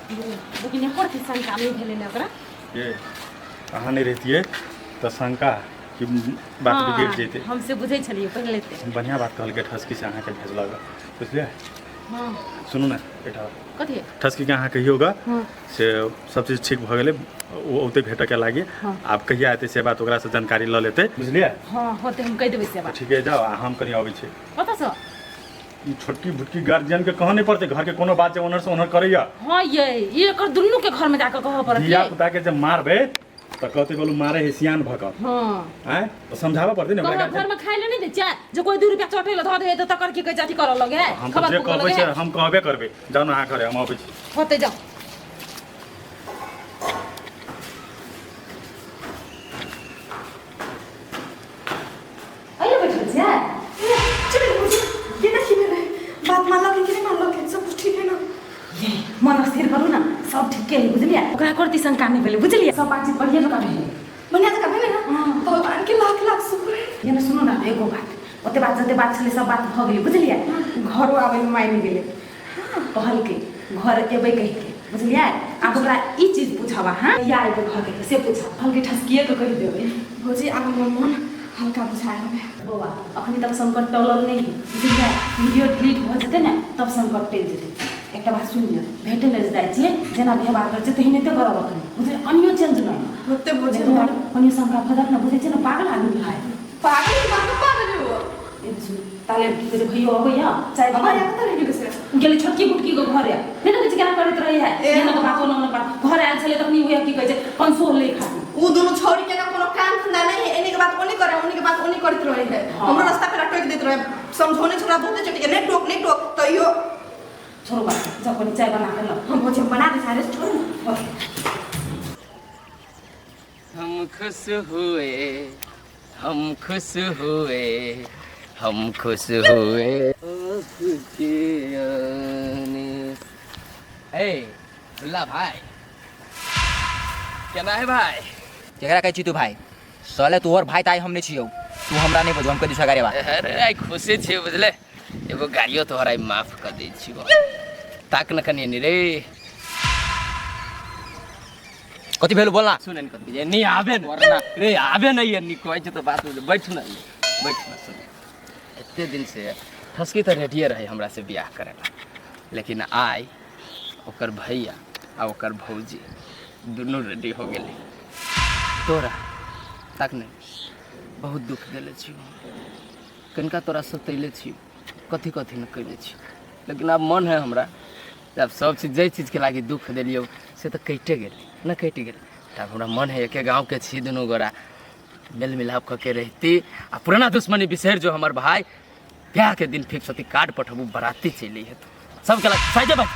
लेकिन एको रत्ती शंका नहि भेलै ने ओकरा। ये अहाँ नहि रहितियै तऽ शंका कि बात बिगड़ि जैतै। हम से बुझै छलियै पहिले ते। बढ़िआँ बात कहलकै ठसकी से अहाँके भेजलक, बुझलियै? हँ। सुनू ने एकटा कथी? ठसकीके अहाँ कहियौ ग हँ। से सब चीज ठीक भऽ गेलै, ओ औतै भेटऽके लागी। हँ। आब कहिया एतै से बात ओकरासँ जानकारी लऽ लेतै, बुझलियै? हँ, होतै, हम कहि देबै से बात। ठीके, जाउ आ हम कनि अबै छी। कतऽसँ? ई छोटकी भुटकी गार्जियन के कहऽ नहि पड़तै, घर के कोनो बात जे ओनर से ओनर करैया। हँ ये, ई एकर दुनू के घर में जाकर कहऽ पड़त। धिया पुता के जे मारबै तऽ कहतै बोलू मारे है सियान भऽ कऽ। हँ। आँय, तऽ समझाबऽ पड़तै ने ओकरा। तोहर घर में खाइ ले नहीं दै छै, जे कोई 2 रुपया चटै ले धऽ दे तऽ तकर की कहै छै, अथी करऽ लगे है। हम तऽ खबर जे फूकऽ कहबै लगे से है। हम कहबे करबै। जाउ ने अहाँ घरे, हम अबै छी। होतै, जाउ। अरे बैठल छियै? चल बुझी ये देखी भेलै बात मानलक कि नहि मानलक, सब कुछ ठीक है ना? ये मन स्थिर करू ना, सब ठीके है, बुझलियै? ओकरा करती शंका नहि भेलै, बुझलियै? सब बातचीत बढ़िए जकाँ भेलै। बढ़िया जकाँ भेलै ना? हाँ। भगवान के लाख लाख शुक्र है। ये ने सुनू ना एगो बात, ओते बात जते बात छलै सब बात भऽ गेलै, बुझलियै? घरो आबै मे मानि गेलै, कहलकै घर एबै कहिके, बुझलियै? आब ओकरा ई चीज पूछब अहाँ, कहिया एबै घर कहिके से पूछब। कहलकै ठसकिए कऽ कहि देबै। भौजी, आब हमर मन हल्का बुझाय हवे। बौआ, अखनी तक संकट टलल नहि है, बुझलियै? वीडियो डिलीट भऽ जेतै ने तब संकट टलि जेतै। एकटा बात सुनि लिअ, भेटै लए जे जाइ छियै, जेना व्यवहार करै छियै तेहने करब अखनी, बुझलियै? कनियो चेंज नहि होते भौजी। कनियो शंका भऽ जायत ने, बुझै छियै ने, पागल आदमी भाय। पागल की बात, पागल हो। ताले की कहै छै, भैयो अबैया चाय बना। भैया कतऽ रहि गेलै से? गेलै छोटकी बुटकी के घर, नहि देखै छियै केना करैत रहै है। ए, एना के बात ओना ओना बात। घर आयल छलै तखनी उएह की कहै छै कंसोल लै खातिर। उ दुनू छौरी के ना कोनो काम धंधा नहीं है, एने के बात ओने करे, ओने के बात ओने करैत रहे है। हाँ। हमरो रास्ता पर टोक देत रहे, समझौने छोरा बहुते चटके, नहीं टोक नहीं टोक तैयो। छोड़ू बात, जाओ कनी चाय बना के लाओ। हम भौजी, हम बना दे सारे, छोड़ू। हम खुश हुए, हम खुश हुए, हम खुश हुए आपके आने। ए भुल्ला भाई, केना है भाई? केकरा कहै छी तू भाई? साले तोहर भाई ताई हम नहीं छियौ, तू हमरा नहीं बजो, हम कह दिछौ गाड़ी बा। अरे आई खुशी छियै बुझले, एगो गाड़ियो तोहर आई माफ कर दै छियौ। ताक न कनी एनी रे। कथी भेल बोल ना। सुन ने कथी जे नहीं आबे न रे, आबे नहीं है, नहीं कहै छै तऽ बात बुझले। बैठ न, बैठ न, सुन। एते दिन से ठसकी तऽ रेडिये रहे हमरा से बियाह करे ला, लेकिन आइ ओकर भैया आ ओकर भौजी दुनू रेडी हो गेलै। तोरा तक नहीं बहुत दुख देले छी, कनिका तोरा सतैले छी, कथी कथी न कैले छी, लेकिन आब मन है हमरा आब सब चीज जाहि चीजके लागी दुख देलियौ से तऽ कटिए गेलै न, कटि गेलै। तऽ आब हमरा मन है एके गाँवके छी दुनू गोरा, मेल मिलाप कऽ के रहिती आ पुराना दुश्मनी बिसरि जो हमर भाई। बियाहके दिन फिक्स होती, कार्ड पठबू, बराती चलि हेतौ सबके लग, साइजे बाज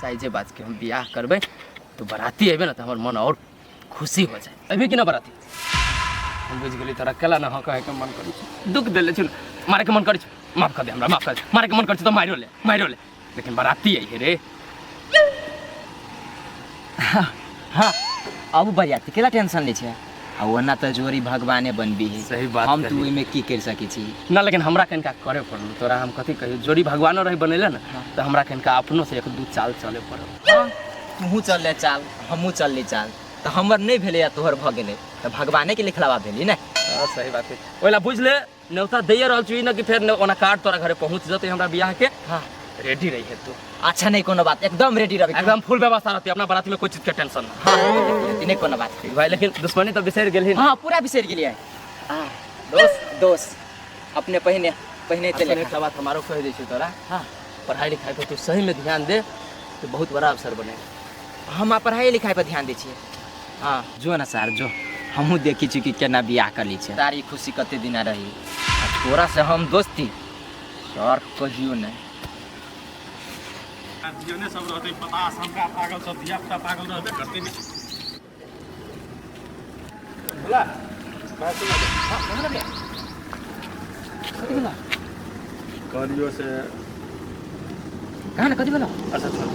साइजे बाजके हम बियाह करबै, तो बराती अयबे ने तऽ हमर मन और खुशी हो जाए। अभी कि ना बराती? हम बुझि गेली तोरा केला ना हाँ कहैके मन करै छै, दुख देले छी, मारैके मन करै छै, माफ कर दे हमरा, माफ कर दे, मारैके मन करै छै तऽ मारियो ले, मारियो ले, लेकिन बराती अइहे रे। हाँ, अब बरियाती केला टेंशन ले छै? आ ओना तऽ जोड़ी भगवाने बनबी है। सही बात हम तो कहली। ओहिमे की कर सकै छी ना, लेकिन हमरा कनिका करे पड़ल। तोरा हम कथी कहियौ, जोड़ी भगवानो रही बनेले ने तऽ हमरा कनिका अपनो से एक दू चाल चले पड़ल। हाँ, तूहू चल ले चाल, हमहूँ चल ले चाल, तऽ हमर नहि भेलै आ तोहर भऽ गेलै तऽ भगवाने के लिखलावा भेली ने। हाँ, सही बात है। ओहिला बुझ ले, न्योता दैए रहल छी ना कि फेर ओना कार्ड तोरा घरे पहुँच जतै हमरा बियाह के। हाँ। रेडी रही है तू? अच्छा, नहीं कोनो बात, एकदम रेडी रहबै। एकदम फुल व्यवस्था रहती अपना बाराती में, कोई चीज के टेंशन ना। हाँ, नहीं कोनो बात। ठीक भाई, लेकिन दुश्मनी तो बिसरि गेलही? हाँ, पूरा बिसरि गेलियै। दोस्त दोस्त अपने पहिने पहिने आ चले। सुन, एकटा बात हमारो कहि दै छी तोरा। हाँ। पढ़ाई लिखाई पर तू सही में ध्यान दे तो बहुत बड़ा अवसर बनेगा। हम पढ़ाई लिखाई पर ध्यान दै छियै। हाँ, जो ना सर जो, हमहूँ देखै छी कि केना बियाह कर लै छै। तारी खुशी कते दिना रही आ तोरा से हम दोस्ती सर कहियो नहि। गार्जियने सब रहतै पता, शंका पागल सब, धिया पुता पागल रहबे करतै ने। भोला भाई, सुन ने। कहलियो से कहाँ ने कथी भेलो? अच्छा छोड़,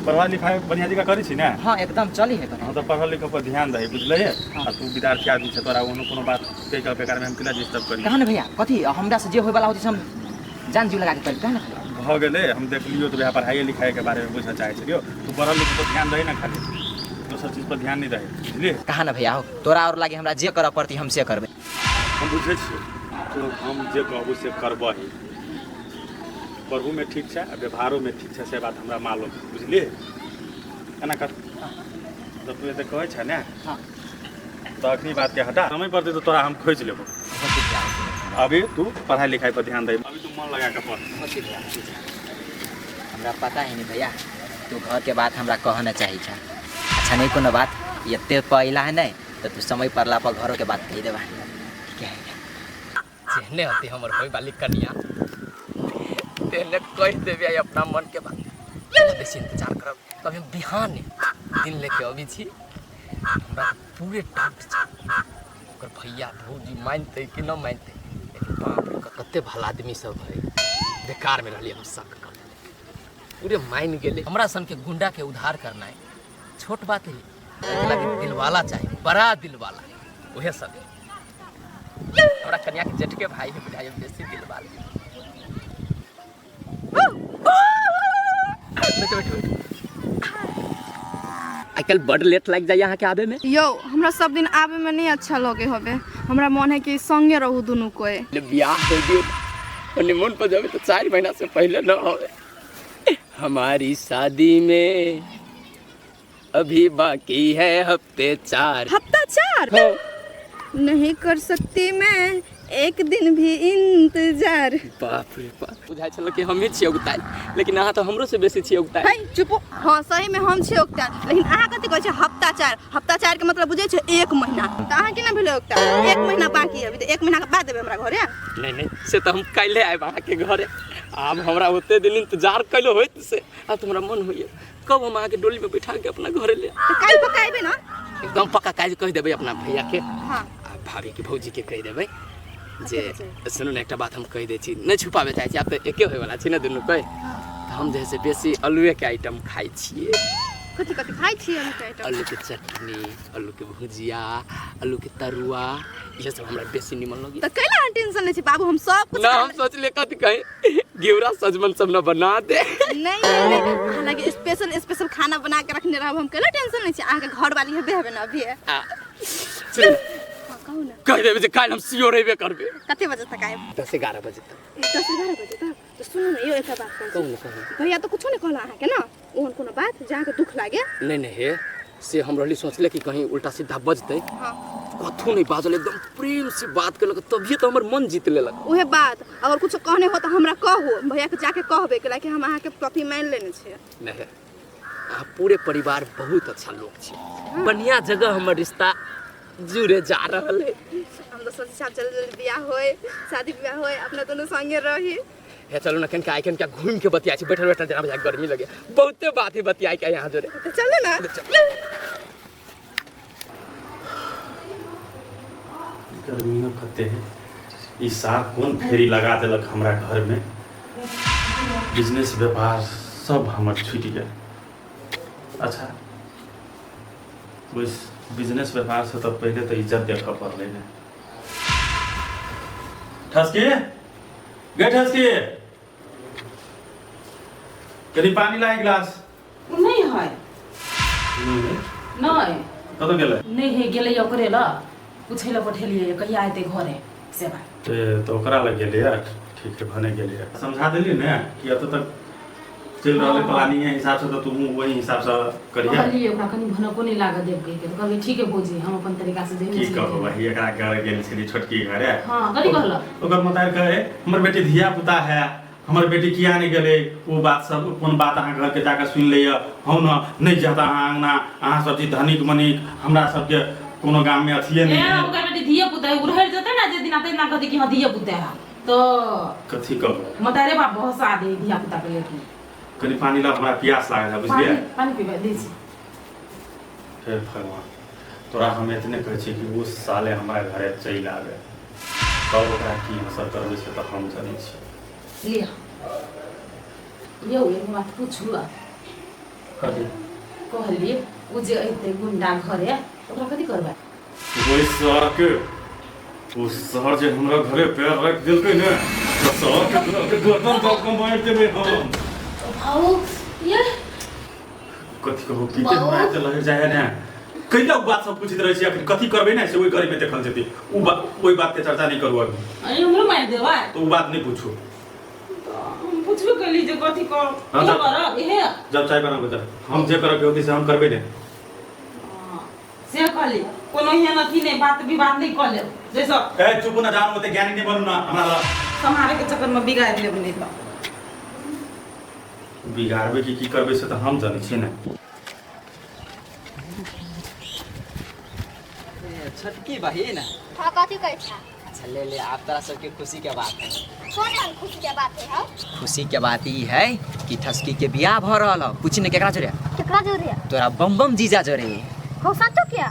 पढ़ाई लिखाई बढ़िया जगह करै छी ने? हाँ, एकदम चली है। हाँ, तऽ पढ़ल लिखल पर ध्यान दही, बुझलियै? आ तू विद्यार्थी आदमी छै, तोरा ओहनो कोनो बात कहि कऽ बेकार में हम केना डिस्टर्ब करी? कहाँ ने भैया, कथी हमरा से जे होय वाला होतै से हम जान जीव लगा के करी, कहाँ ने। भऽ गेलै। हम देखलियो तऽ वएह पढ़ाइए लिखाइके बारेमे बुझऽ चाहै छलियौ। तू पढ़ल लिखल पर ध्यान दही ने, खाली दोसर चीज पर ध्यान नहि दही, बुझलियै? कहा ने भैया हो, तोरा और लागे हमरा जे करऽ पड़ती हम से करबै। हम बुझै छियै तू हम जे कहबू से करबही। पढ़ूमे ठीक छै आ व्यवहारोमे ठीक छै, से बात हमरा मालूम, बुझलियै? एना कर, जब तू एते कहै छै ने तऽ अखनी बातके हटा, समय पड़तै तऽ तोरा हम खोजि लेबो। अभी तू पढ़ाई लिखाई पर ध्यान दे, अभी तू मन लगा के पढ़। हमरा पता है नहीं भैया, तू घर के बात हमरा कह ना चाही छा। अच्छा नहीं कोनो बात, एते पहिला है नहीं तो तू समय पड़ला पर घरों के बात कही देबा। ठीक है। जेहने होती हमर होय वाली कनिया तेहने कहि देबे आई अपना मन के बात। केना बेसी इंतजार करब, तब हम बिहान दिन लेके अबै छी। हमरा पूरे डाउट छै ओकर भैया भौजी मानतै कि न मानतै, लेकिन बाप रे कते भला आदमी सब है। बेकार में रहलियै हम, शक कर लेलियै, पूरे मान गेलै। हमरा सन के गुंडा के उद्धार करनाइ छोट बात है, लागे दिलवाला चाहिए, बड़ा दिलवाला। उहे सब है हमरा कन्या के जेठके भाई है, बुझाइए बेसी दिलवाला। बैठो बैठो बैठो। आइ काल्हि बड लेट लागि जाइए अहाँके आबे में। यौ हमरा सब दिन आबे में नहीं अच्छा लगे होबे, हमरा मन है कि संगे रहू दुनू कोई। ले बियाह हो दियो, हनीमून पर जाबे तो 4 महीना से पहले न होवे। हमारी शादी में अभी बाकी है हफ्ते 4। हफ्ता 4? हाँ। नहीं कर सकती मैं एक दिन भी इंतजार। बाप रे बाप, बुझाइ छल कि हमही छियै उगतायल, लेकिन अहाँ तऽ हमरो से बेसी छियै उगतायल। है चुप। हाँ सही में हम छियै उगतायल, लेकिन अहाँ कथी कहै छियै हफ्ता 4? हफ्ता 4 के मतलब बुझै छियै 1 महीना। तऽ अहाँ केना भेलै उगतायल? 1 महीना बाकी है अभी, तऽ 1 महीना के बाद एबै हमरा घरे। नहीं नहीं, से तऽ हम काल्हि आयब अहाँके घरे। आब हमरा ओते दिन इंतजार कैलो होइत से आब तऽ हमरा मन होइए कब हम अहाँके डोली में बैठा के अपना घरे ले। तऽ काल्हि पक्का एबै ना? एकदम पक्का। काल्हि कहि देबै अपना भैया के। हाँ। आ भाभी के भौजी के कहि देबै जे सुनू ने, एकटा बात हम कहि दै छी, नहि छुपाबे चाहै छी, आब तऽ एके होयवला छै ने दुनू कोइ। तऽ हम जे है से बेसी आलुएके आइटम खाइ छियै। कथी कथी खाइ छियै आलूके आइटम? आलूके चटनी, आलूके भुजिया, आलूके तरुआ, इहे सब हमरा बेसी निमन लगैए। तऽ कैला अहाँ टेंशन लै छी बाबू, हम सब कुछ ना हम सोचलियै कथी कही घिउरा सजमन सब न बना दे। नहीं नहीं नहीं, अहाँ लागी स्पेशल स्पेशल खाना बना के रखने रहब हम, कैला टेंशन लै छी? अहाँके घर वाली हेबे हेबे ना अभी। आ, सुन हाँ, कहू ना। कहि देबै जे काल्हि हम सियोर अयबे करबै। कते बजे तक आयब? 10-11 बजे तक। 10-11 बजे तक? तऽ सुनू ने यौ, एकटा बात कहै छी। कहू ने कहू। भैया तऽ कुछो नहि कहला अहाँके ना, ओहन कोनो बात जे अहाँके दुख लागे? नहीं नहीं हे, से हम रहली सोचले कि कहीं उल्टा सीधा बजतै। हाँ। कथू नहीं बाजल, एकदम प्रेम से बात केलक, तभिए तो हमर मन जीत लेलक। उहे बात, अगर कुछ कहने हो तऽ हमरा कहू, भैया के जाके कहबै कि हम अहाँके पति मान लेने छियै। नहीं, अहाँ पूरे परिवार बहुत अच्छा लोग छी, बढ़िया जगह हमर रिश्ता जुड़े जा रहल है। हम तऽ सोचै छी आब जल्दी जल्दी बियाह होय, शादी बियाह होय, अपना दुनू संगे रही। हे चलू ना कनिका आइ कनिका घूमि के बतियाइ छी, बैठल बैठल जेना बुझाइ गर्मी लगे, बहुते बात है बतियाइ के यहाँ जोरे। तऽ चलू ना। गर्मियों कते है, ई सार कोन फेरी लगा देलक हमरा घर में, बिजनेस व्यापार सब हमर छूटि गेल। अच्छा बस बिजनेस व्यापार से तऽ पहिले तऽ इज्जत देखऽ पड़लै ने। ठसकी गे ठसकी, कनि पानी ला एक गिलास। नहीं है। नहीं नहीं। कतऽ गेलै? नहीं है, गेलै ओकरे ल पूछै लए पठेलियै कहिया एतै घरे से बात। ए तऽ ओकरा लग गेलैए, ठीक है भने गेलैए। समझा देली ने कि एतऽ तक चलि रहल है प्लानिंग हिसाब से, तऽ तू वही हिसाब से करिहे। कहलियै ओकरा कनि भनको नहि लागऽ देब कहिके, तऽ कहलियै ठीक है भौजी, हम अपन तरीका से जेहने की छी। कहू वही एकरा घर गेल छली छोटकी घरे। हाँ कथी कहलक? ओकर मोतार कहे हमर बेटी धिया पुता है, हमर बेटी किया नहीं गेलै, ओ बात सब कोन बात अहाँ घर के जाके सुनि लैए, हम न नहीं जाता अहाँ अंगना, अहाँ सब चीज धनिक मनिक, हमरा सबके कोनो गाम में अथिए नहीं ए है। ओकर बेटी धिया पुता है, उड़हरि जेतै ने जे दिन आते ना कहतै कि हाँ धिया पुता है, तो कथी कहू मतारे बाप भसा दे धिया पुता के लेके। कनि पानी ला, हमरा प्यास लागल है, बुझलियै? पानी पानी पीबै दै छी। हे भगवान, तोरा हम एतने कहै छी कि ओ साले हमरा घरे चलि आबे, तब ओकरा की असर करबै से तऽ हम जनै छी। लिअ यौ, एगो बात पूछू? कथी? कहलियै ओ जे अयतै गुंडा घरे, ओकरा कथी करबै? ओहि सार के, ओ सार जे हमरा घरे पैर राखि देलकै ने, सर के गर्दन तक कम मारि देबै हम। भाऊ ये कथी कहू की के हमरा एते लहर जाय है ने, कैला उ बात सब पूछैत रहै छी। अखन कथी करबै ने से ओहि घड़ी में देखल जेतै। उ बात, ओहि बात के चर्चा नहीं करू अभी। अरे हमरो मारि देबै। तो उ बात नहीं पूछू। हम पूछबे कैली जे कथी कर। हाँ, इहे जा। करब इहे। जब चाय बनाबो जब हम जे करब के होती से हम करबै ने। से कहली कोनो एहन अथी नहि, बात विवाद नहि कऽ लेब जैसे। ए चुप ना, जान ओते ज्ञानी नहीं बनू ना हमरा लग। सम्हारे के चक्कर में बिगाड़ि लेब नहि तऽ। बिगाड़बै कि की करबै से तऽ हम जानै छियै ने। छोटकी बहिन। हाँ, कथी कहै छै? अच्छा ले ले, आप तोरा सबके खुशी के बात है। कोन एहन खुशी के बात है हौ? खुशी के बात ई है कि ठसकी के बियाह भ रहल हो। पूछी ने केकरा जोरे। केकरा जोरे? तोरा बम बम जीजा जोरे। हौ, सचो के?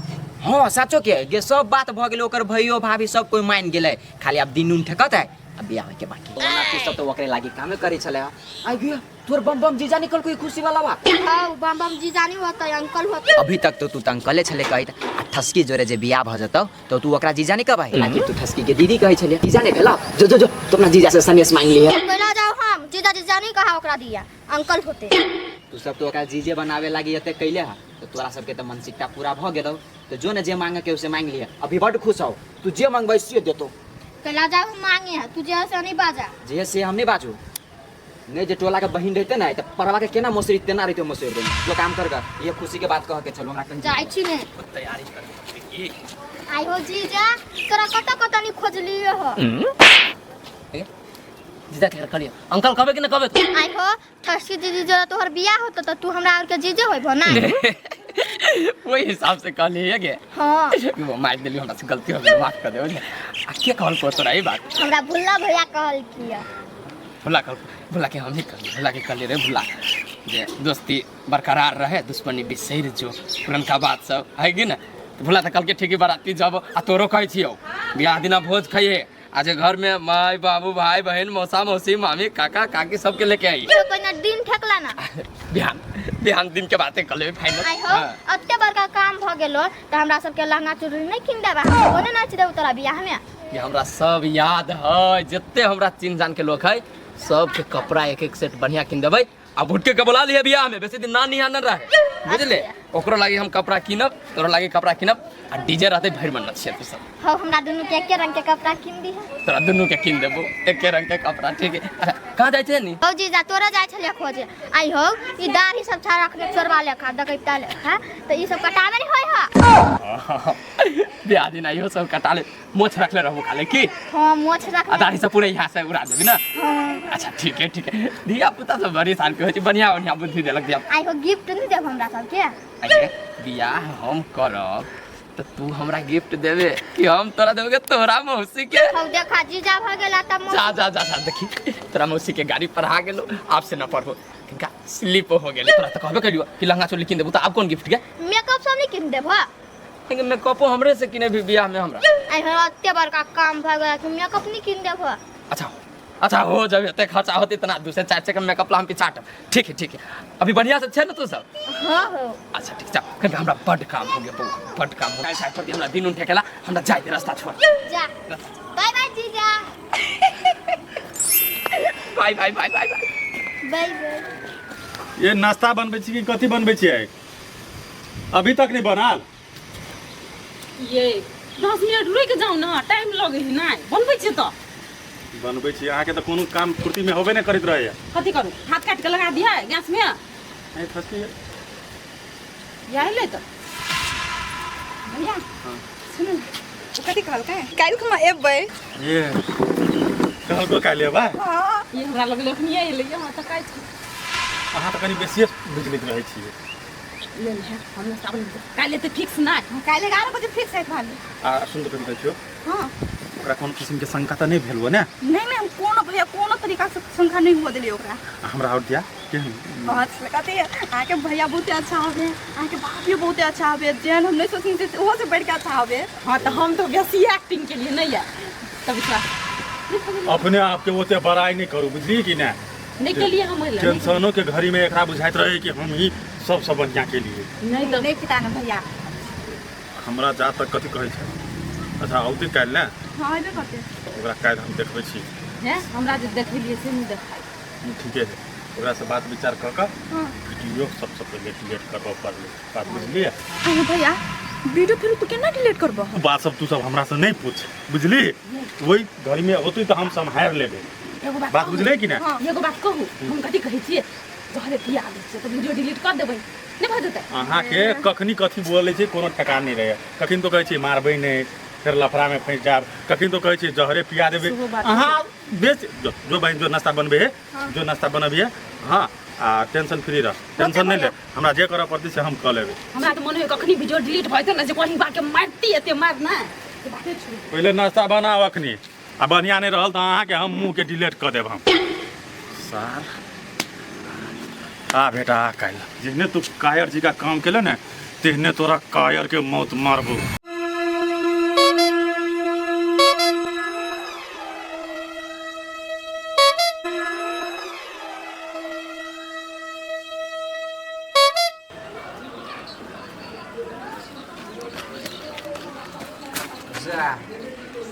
हाँ सचो के गे, सब बात भ गेलै, ओकर भैयो भाभी सब कोई मान गेलै, खाली आब दिन उन ठेकत है आ बियाह होय के बाकी। ओना तू सब तो ओकरे लागी कामे करै छले। आई गया तोर बम बम जीजा निकल कोई खुशी वाला बात। हौ, बम बम जीजा नहीं होतै, अंकल होतै। अभी तक तो तू त अंकले छले कहैत, आ ठसकी जोरे जे बियाह भ जतौ तो तू ओकरा जीजा नहीं कहबै। आखिर तू ठसकी के दीदी कहै छले, जीजा नहीं भेला। जो जो जो तू अपना जीजा से सनेस मांग लिहे। कैला जाओ, हम जीजा जीजा नहीं कहा ओकरा दिया, अंकल होते। तू सब तो ओकरा जीजे बनावे लागी एते कैले हा, तो तोरा सबके तो मानसिकता पूरा भ गेलौ, तो जो ने जे मांगे के उसे मांग लिहे। अभी बड खुश हो तू, जे मांगबै से देतो। कैला जाओ हम मांगे है, तू जे से नहीं बाजा। जे से हम नहीं बाजू नहीं, जे टोला के बहिन रहते ना त परवा के केना मसुरी तेना रहते मसुरी देने। जो काम कर कर ये खुशी के बात कह के चलो हमरा कहीं जाइ छी ने। तैयारी कर की। आई हो जीजा, तोरा कत कत नहीं खोजलियो हो। जीजा के रखलियो अंकल कहबे कि ना कहबे तू? आई हो ठसकी दीदी जो तोहर बियाह होतो त तू हमरा और के जीजे होइबो ना। वही हिसाब से कहली है के। हाँ। वो मार देली, हमरा से गलती हो गेल, माफ कर दे। बुझले आ के कहल को तोरा ई बात? हमरा भुल्ला भैया कहल किया। भुला कल भुला के हम ही कहली, भुला के कहली रे भुला जे दोस्ती बरकरार रहे, दुश्मनी बिसरि जो पुरनका बात सब है कि ना। तो भुला तो कल के ठीक बाराती जब आ तोरो कहै छियौ बियाह दिना भोज खाइए, आ जे घर में माय बाबू भाई बहन मौसा मौसी मामी काका काकी सबके लेके आई। तो पहिने दिन ठेकला ना। बिहान बिहान दिन के बातें कर लेबै फाइनल। आई हो अते बड़का काम भ गेलो त हमरा सबके लहंगा चुनरी नहीं किन देबा, हम कोने नाच देबो तोरा बियाह में। ये हमरा सब याद है, जते हमरा चिन्ह जान के लोग है सबके कपड़ा एक एक सेट बढ़िया किन देबै। आ भुटके के बोला लिहे बियाह में, बेसी दिन ना निहा न रहे बुझले। ओकरो लागी हम कपड़ा किनब, तोरो लागी कपड़ा किनब, आ डीजे रहते भरि मन नचिए तू सब। हो हमरा दुनू के एके रंग के कपड़ा किन दिहे। तोरा दुनू के किन देबो एके रंग के कपड़ा, ठीक है। अच्छा कहाँ जाइ छै नी? हौ जीजा तोरा जाइ छलियै खोजे। आई हो ई दाढ़ी सब छा रखने चोरवा लेखा डकैता लेखा, त ई सब कटाबे नहीं होय हा। बियाह दिन आइयो सब कटा ले, मोछ रखले रहबो खाले की। हां मोछ रखले आ दाढ़ी सब पूरे यहाँ से उड़ा देबी ना। हां। अच्छा ठीक है ठीक है, धिया पुता सब बड़ी साल के होइ छै, बढ़िया बढ़िया बुद्धि देलक धिया। आई हो गिफ्ट नहीं देब हमरा सबके? अरे बियाह हम करब त तू हमरा गिफ्ट देबे कि हम तोरा देबे तोरा मौसी के? हौ देखा जीजा भ गेला त जा जा जा जा देखी तोरा मौसी के गाड़ी पर आ गेलो, आप से न पढ़बो किनका स्लिप हो गेलै। तोरा त कहबे करियो कि लहंगा चोली किन देबो, त आब कोन गिफ्ट के? मेकअप सब नहीं किन देबो? लेकिन मेकअपो हमरे से किने भी बियाह में हमरा। आई हो अते बड़का काम भ गेला कि मेकअप नहीं किन देबो? अच्छा अच्छा हो जब एते खर्चा होते इतना दूसरे चार चक्कर मेकअप ला हम पिछाटब। ठीक है ठीक है, अभी बढ़िया से छे ना तू सब? हां हो। अच्छा ठीक जा, कहीं हमरा बड काम हो गया बौआ, बड काम हो गया। साइड पर हमरा दिन उठे केला, हमरा जाय दे रास्ता छोड़। जा बाय बाय जीजा। Bye bye bye bye bye bye bye. ये नाश्ता बनबै छी कि कथी बनबै छियै? अभी तक नहीं बनाल? ये 10 मिनट रुकि जाउ ना, टाइम लगे है ना, बनबै छी त। बनबै छी अहाँके तऽ कोनो काम फुर्ती में होबे नहि करैत रहैया। कथी करू, हाथ काटि के लगा दिया गैस में? नहीं फसकी या ले त भैया। सुनू कथी कहलकै? काल्हि खुमा एबै। ये कहलको काल्हि एबै? हां। ये हमरा लगलै अखनिये एलै, हां त काल्हि छै। अहाँ तऽ कनि बेसिए बुझि रहै छियै। ले ले हम नाश्ता बना काल्हि तऽ फिक्स ना। काल्हि 11 बजे फिक्स है भाभी। आ सुन तऽ कथी कहै छियौ? हां। ओकरा कोनो किसिम के शंका तऽ नहि भेल हो ने? नहीं नहीं, हम कोनो भैया कोनो तरीका से शंका नहीं हुआ दिलियै ओकरा। हमरा और दिया केहन? बहुत कथी अहाँके भैया बहुते अच्छा हवे, अहाँके भाभी बहुते अच्छा हवे, जेहन हम नहीं सोचनी से ओहो से बढ़ के अच्छा हवे। हाँ तो हम तो बेसी एक्टिंग के लिए नहीं है तब विश्वास अपने आप के ओते बड़ाई नहीं करू, बुझली कि ना? नहीं के लिए हम अइला। टेंशनों के घड़ी में एकरा बुझाइत रहे कि हम ही सबसे बढ़िया के लिए। नहीं तो नहीं पिता ना भैया हमरा जा तक कथी कहै छै। अच्छा औते काल्हि ने? हाँ अइबे करतै। ओकरा काल्हि हम देखबै छी। हैं हमरा जे देखलिए से नहीं देखाई। ठीके है, ओकरा से बात विचार क के वीडियो सबसे पहले डिलीट करबऽ पड़लै, बात बुझलिए? अरे भैया वीडियो फिर तू केना डिलीट करबो? बात सब तू सब हमरा से नहीं पूछ, बुझली? वही घर में होतै त हम सम्हार लेबै, एगो बात बात बुझले कि ना? एगो बात कहू, हम कथी कहै छियै, जहरे पिया दै छियै तऽ वीडियो डिलीट कर देबै, नहि भऽ जेतै? अहाँके कखनी कथी बोलै छै कोनो ठेकान नहि रहै। कखन तो कहै छै मारबै नहि, फेर लफड़ामे फँसि जायब, कखन तो कहै छै जहरे पिया देबै। अहाँ बेच जो बहिन जो नाश्ता बनबै है, जो नाश्ता बनबियै, हाँ, आ टेंशन फ्री रह, टेंशन नहि ले, हमरा जे करऽ पड़तै से हम कऽ लेबै। हमरा तऽ मन होइए कखनी वीडियो डिलीट भऽ जेतै ने, जे कहीं बाके मारती एते मार ना, बाते छोड़ि। पहिले नाश्ता बनाउ अखनी, आ बढ़िआँ नहि रहल तऽ अहाँके हम मुँहके डिलीट कऽ देब हम। सार आ बेटा आ, काल्हि जेहने तू कायर जी का काम केले ने तेहने तोरा कायर के मौत मारबो।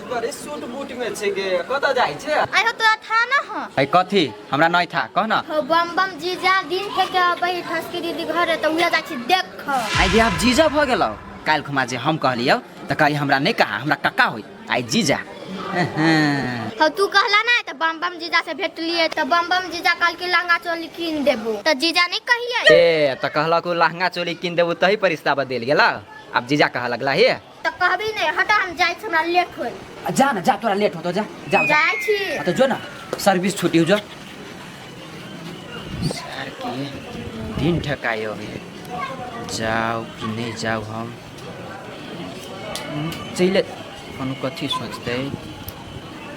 बड़े सूट बूट में छै गे, कतऽ जाइ छै? आइ हो तोरा था ना हो। ऐ कथी हमरा नहीं था, कह ना। हो बम बम जीजा दिन फेके अबै ठसकी दीदी घर त उहे जाइ छी देख। आइ जे आब जीजा भ गेलौ, काल्हि खुमा जे हम कहलियौ त कही हमरा नहीं कहा, हमरा कक्का होई आइ जीजा। हो तू कहला ना त बम बम जीजा से भेटलिए त बम बम जीजा कहल के लहंगा चोली कीन देबो, त जीजा नहीं कहिए? ए त कहलक लहंगा चोली कीन देबो तही पर रिश्ता बदल गेला, अब जीजा कह लगला हे। त कहबी नहीं, हटा हम जाइ छी, हमरा लेट होई। जा ना जा, तोरा लेट होतो, जा जा जाइ छी। त जो ना, सर्विस छुट्टी हो जो। सर के दिन ठकायो अभी, जाओ कि नहीं जाओ हम चले, कोनो कथी सोचते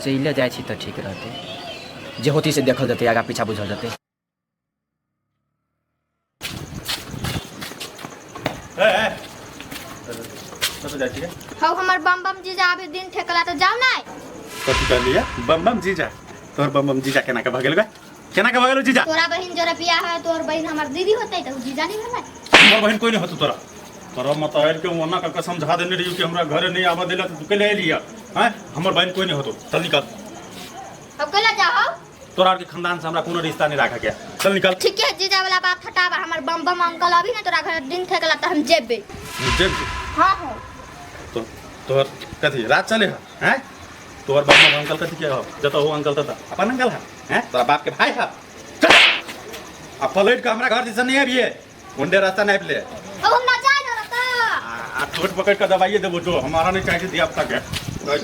चले जाइ छी त ठीक रहते, जे होती से देखल जते, आगा पीछा बुझल जते। ए ए कतऽ जाइ छी? हौ हमर बम बम जीजा अभी दिन ठेकला त जाउ नै। कथी कहलियै? बम बम जीजा? तोहर बम बम जीजा केना के भऽ गेल गे? केना के भऽ गेल जीजा? तोरा बहिन जोरा बियाह है, तोहर बहिन हमर दीदी होतै त उ जीजा नहीं भेलै। हमर बहिन कोई नहीं होतौ तोरा। तोरा मत आयल के ओना क समझा देने रहियो कि हमरा घरे नहीं आबऽ देला त तू केले एलिया? हैं, हमर बहिन कोई नहीं होतौ, चल निकल। अब केला जाओ? तोरा के खानदान से हमरा कोनो रिश्ता नहीं राखा गया, चल निकल। ठीक है जीजा वाला बात हटावा, हमर बम बम अंकल अभी ना तोरा घर दिन ठेकला त हम जेबे। जेबे? हां हां। तो तोहर कथी रात चले है? हैं, तोहर बम बम अंकल कथी के हो? जत हो अंकल तत अपन अंकल है, हैं तोरा बाप के भाई है। चल आ पलट के हमरा घर दिसन नहीं आबिए, ओंडे रास्ता नहीं ले। अब हम ना जाय ना त आ ठोट पकड़ के दबाइए देबो जो हमारा नहीं चाहिए दिया तक है।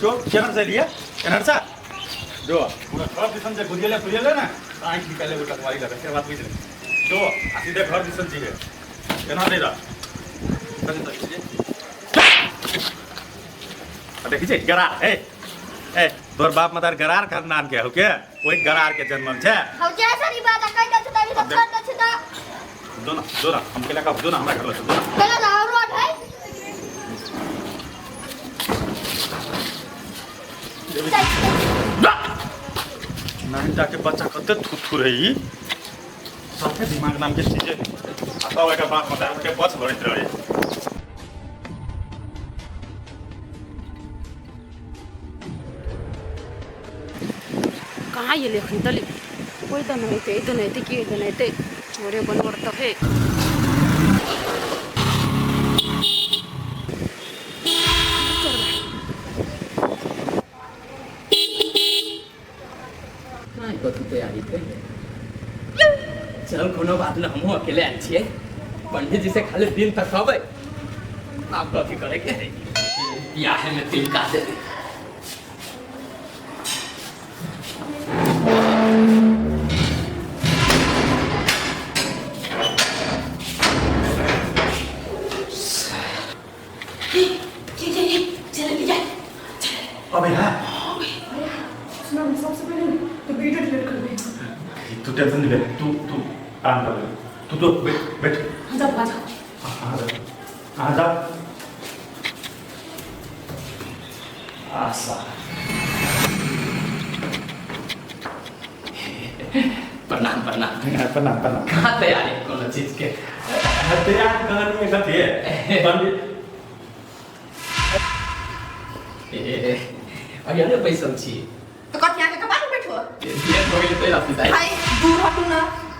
तो केनर से लिए केनर सा जो पूरा घर दिसन से गुजरेले गुजरेले ना आंख निकाले वो टकवारी लगे, से बात बुझ ले। जो आ सीधे घर दिसन जी है, केना नहीं रहा कथी तक देखी छै गरार। ए ए तोर बाप मतार गरार खानदान के हो के, ओही गरार के जन्मल छै। हौ जैसा नहीं बात कहि दै छै त अभी त छोड़ दै छै त जो ना जो ना हम केला का जो ना हमरा घर लग जो ना केला जाओ रोड है। नानी के बच्चा कते थुथु रही, साफे दिमाग नाम के चीजे नहीं। आ तब एकर बाप मतार के बच लड़ैत रहे। कहाँ ये लेखन तली कोई तो नहीं थे, तो नहीं थे कि तो नहीं थे, चोरे बनवर तो है। नहीं कथी तैयारी थे, चल कोनो बात न, हमहूँ अकेले आयल छियै, पंडित जी से खाली दिन तक खबै, आब कथी करे के है, बियाहे में तिलका देबै। अबे हां सुना, सबसे पहले तो वीडियो डिलीट कर दे। तू टेंशन नहीं ले, तू तू आराम कर ले, तू तो बैठ बैठ। हां जा जा, हां जा हां जा। आशा प्रणाम प्रणाम प्रणाम प्रणाम। कहाँ तैयारी कोनो चीज के? तैयार कहानी कथी है पंडित अरे बैसल छी त कथी आके कपार पर बैठो? को लेट हो गेलै तै पिताई। भाई दूर हटू ना।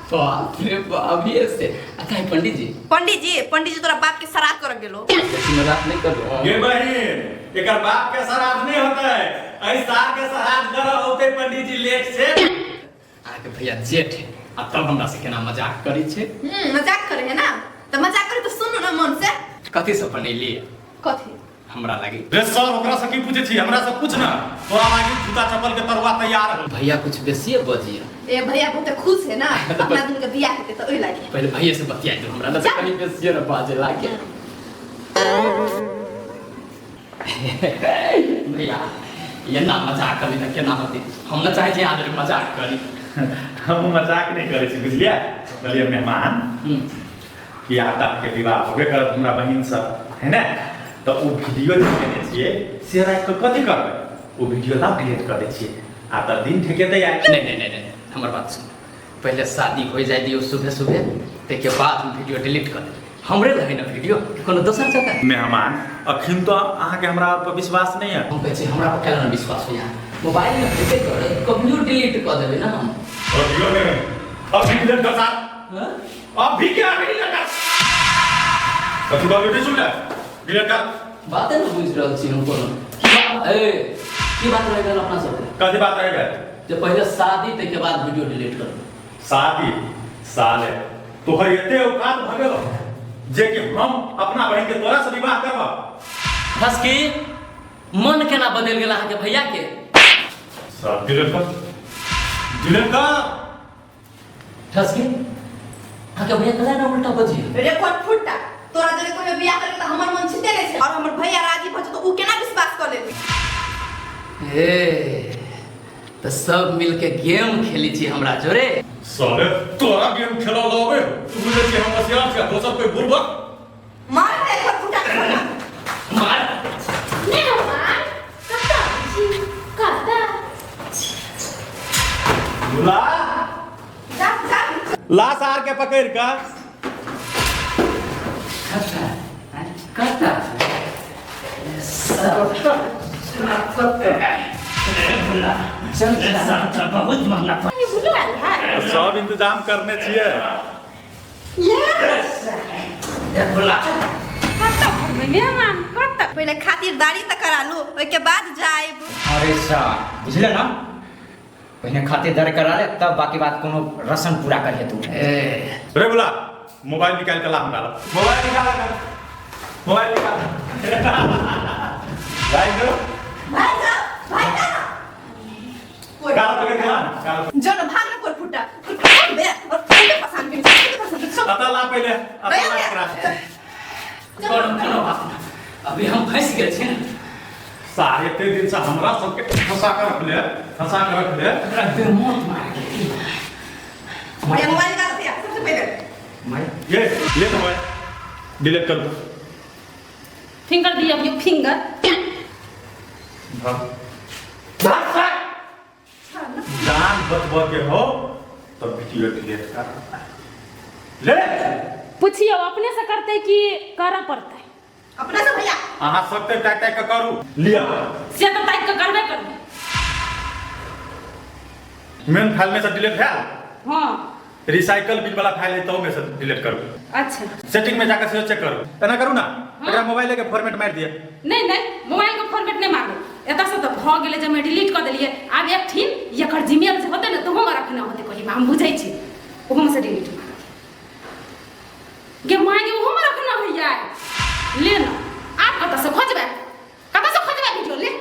बाप रे बाप, अभी से अच्छा है पंडित जी। पंडित जी, पंडित जी तोरा बाप के श्राद्ध कर गेलो। बेसी मजाक नहीं करो। गे बहिन, एकर बाप के श्राद्ध नहीं होता है, ऐ सार के श्राद्ध कर होते पंडित जी लेट से। अहाँके भैया जेठ है आ तब हमरा से केना मजाक करै छै। मजाक करे है ना, त मजाक करे त सुनू ना मन से। कथी सब बनेली? कथी हमरा लागी रे सर, ओकरा से की पूछे छी, हमरा से पूछ ना। तोरा लागी जूता चप्पल के तरुआ तैयार हो। भैया कुछ बेसिए बजिए। ए भैया बहुत खुश है ना, अपना दिन के बियाह हेतै त ओइ लागी। पहले भैया से बतिया दो हमरा ना, जा। कहीं बेसिए न बाजे लागे। भैया ये ना मजाक करी ना केना होती, हम ना चाहे छी आदमी मजाक करी। हम मजाक नहीं करे छी, बुझलियै? कहलियै मेहमान कि आब तक के विवाह होबे करत हमरा बहिन सब है ना, त उ वीडियो जे केने छियै से राखि कऽ कथी करबै, उ वीडियो ला डिलीट कर दै छियै आ त दिन ठेकेतै आइ। नहीं नहीं नहीं नहीं, हमर बात सुन, पहले शादी हो जाए दियो सुबह सुबह, ताहिके बाद हम वीडियो डिलीट कर देबै। हमरे रहै ना वीडियो कोनो दोसर जगह। मेहमान अखन तो अहाँके हमरा पर विश्वास नहीं है। हम कहै छी हमरा पर केना विश्वास होइया, मोबाइल में हेबे करे कभियो डिलीट कर देबै ना हम। अभियो नहीं, अभी डिलीट कर साथ। हाँ? अभी क्या अभी डिलीट कर? कथी कहलियै नहीं सुनले? डिलीट कर। बाते न बुझि रहल छी हम कोनो। की बात? ए, की बात रहि गेल अपना सबके? कथी बात रहि गेल? जे पहिले शादी ताहिके बाद वीडियो डिलीट करबै। शादी साले तोहर एते औकात भऽ गेल जे कि हम अपना बहिन के तोरा से विवाह करब। हसकी मन केना बदलि गेल अहाँके भैया के? सब डिलीट कर, डिलीट कर। ठसकी अहाँके भैया कला ना उल्टा बजिए। रे कोन फुट्टा, तोरा जरे कोई बियाह करे त हमर मन छिते नै छै, और हमर भैया राजी भ जेतौ उ केना विश्वास क लेली? ए त सब मिलके गेम खेली छी हमरा जोरे। साले तोरा गेम खेला लावे, तू बुझै छी हम होशियार छी, दोसर कोई बुड़बक। मार रे कोन फुट्टा के छोड़ा। मार। मेहमान कतऽ छी, कतऽ? ला जा जा ला सार के पकड़ के। कतऽ कतऽ बहुत महंगा। सब इंतजाम करने छियै। कतऽ करबै मेहमान, कतऽ? पहिले खातिरदारी त करा लू, ओइके बाद जाइब। अरे सा बुझले ना, पहिने खातिरदारी करा ले तब बाकी बात कोनो रस्म पूरा करिहे तू। ए रे बोला मोबाइल निकाल के ला हमरा ला। मोबाइल निकाल, मोबाइल निकाल। भाई जो भाई जा, भाई जा। कोई काल पकड़ के ला, काल। जो न भाग न कोई फुट्टा। कोई बे और कोई पसंद के, कोई पसंद के सब। अतः ला पहिले, अतः ला एकरा। कोनो कोनो बात ना, अभी हम फंस गेल छी ना। सारे एते दिन से हमरा सबके फंसा के रखले, फंसा के रखले। एकरा बेमौत मार के। भैया मोबाइल निकाल भैया सबसे पहले। ये ले तो मोबाइल डिलीट कर दो। फिंगर दिया अभी फिंगर। हाँ। जान बचब के हो तो वीडियो डिलीट कर ले। पूछियो अपने से करते कि करऽ पड़तै? अपने से भैया। अहाँ सब ते टैग टैग के करू लिया। से तो टैग के करबे करबै। मेन फाइल में से डिलीट भेल? हाँ। रिसाइकल बिन वाला फाइल है तो में से डिलीट करू। अच्छा। सेटिंग में जाकर से चेक करू। एना करू ना, हाँ। एकरा मोबाइल के फॉर्मेट मार दिए। नहीं नहीं, मोबाइल के फॉर्मेट नहीं मारबै। एतऽ से तऽ भऽ गेलै जे हम डिलीट कऽ देलियै। आब एक ठीन एकर जीमेल जे होतै ने तोहो मे रखने होतै कहिमे, हम बुझै छी, ओहो मे से डिलीट मारब। गे माय गे, ओहो मे रखना होइया। ले ना, आब कतऽ से खोजबै, कतऽ से खोजबै वीडियो? ले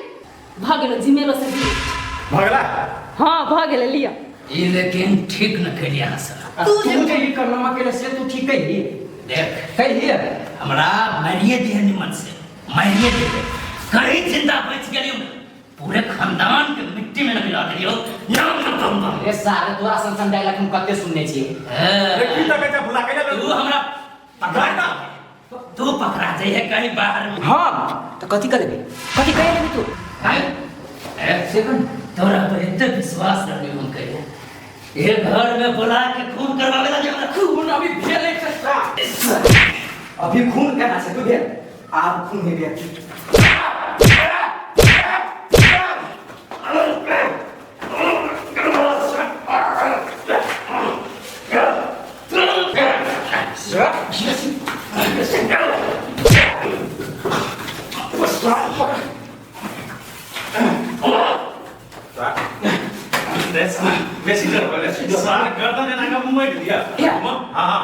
भऽ गेलै जीमेलो से डिलीट। भऽ गेलै? हाँ भऽ गेलै, लिअ। ई लेकिन ठीक न कैलियै अहाँ सब। तू तू जे जे ई करनमा केले से तू ठीक कैली? देख कैली? हमरा मारिए दिहे निमन से, मारिए दिहे। कहीं जिंदा बच गेलियो ना, पूरे खानदान के मिट्टी में न मिला देलियो। नाम न बम बम। रे सारे तोरा सन सन डायलॉग हम कते सुनने छियै। रे की तकै छै भुला कैला? तू हमरा पकड़ा ना, तू पकड़ा जाइए कहीं बाहर में। हाँ तो कथी कर लेबे, कथी कह लेबे तू? हैं? ए, से कन तोरा पर एते विश्वास रहले हम कहियो ये घर में बुला के खून करवावे लगे हमरा। खून अभी भेलै छै, अभी खून केना छै तू भेल, आब खून हेबे। बेसी डर भऽ गेलै सार गर्दन एना कऽ मुमैट दिया। हाँ,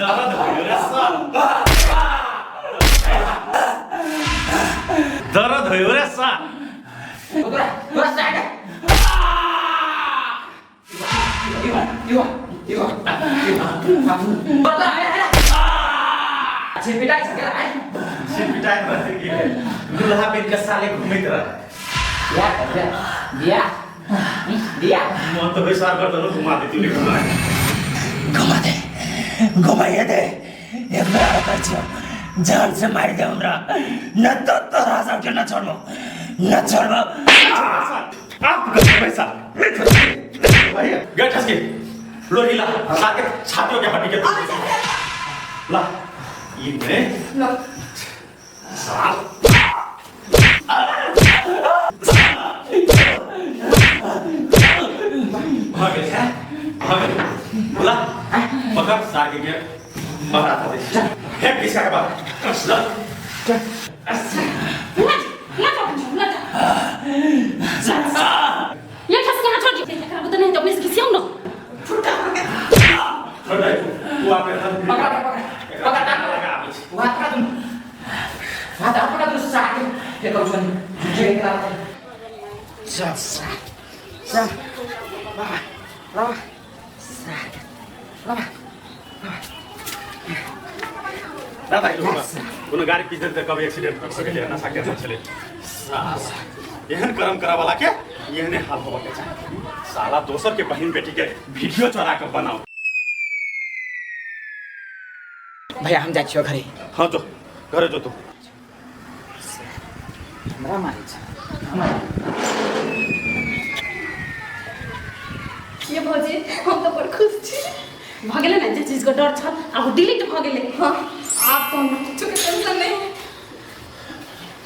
दर्द हो गेलै सार, दर्द हो रे सार। तोरा तोरा साइड इवा इवा इवा बता छिपिटाइ छ केला। छिपिटाइ भऽ गेलै, दुल्हा बनि कऽ साले घुमैत रह। बियाह बियाह बियाह। मन तऽ बैसार गर्दन घुमा देती रे, घुमा घुमा दे, घुमाइए दे। एक बेर आरो कहै छियौ, जान से मारि दे हमरा, न तो तोरा सबके न छोड़बो, न छोड़बो। आप पैसा गए ठसके लोही ला, साके छातियों के हड्डी के ला ई में साल भऽ गेल है, भऽ गेल। बोला पकड़ साके के बाहर आता दे, फेंक किसका के बाहर ला। ये ठस के छोड़ दे, एकरा बुते नहीं तो अपने से घिसियाउ न। छोड़ दे तू आपे। पकड़ पकड़ पकड़, टांग पकड़, हाथ पकड़ तुम, हाथ पकड़ तुम। साके फेंकौ छन् झुझे केला। चल चल बाबा बाबा बाबा। दादा, कोनो गाड़ी पीछ देते कभी एक्सीडेंट कर सकले, नशा केने छलै साला। एहन कर्म करऽ वाला के एहने हाल होबऽ के चाही। साला दोसर के बहिन बेटी के वीडियो चोरा के बनाओ। भैया, हम जाइ छियौ घरे। हाँ, जो घरे जो तू। हमरा मारै छ। ये भौजी, हम तऽ बड़ खुश छी। भऽ गेलै ने, जे चीजके डर छल आब ओ डिलीट भऽ गेलै। हाँ, आब तो हमरा किछो के टेंशन नहीं।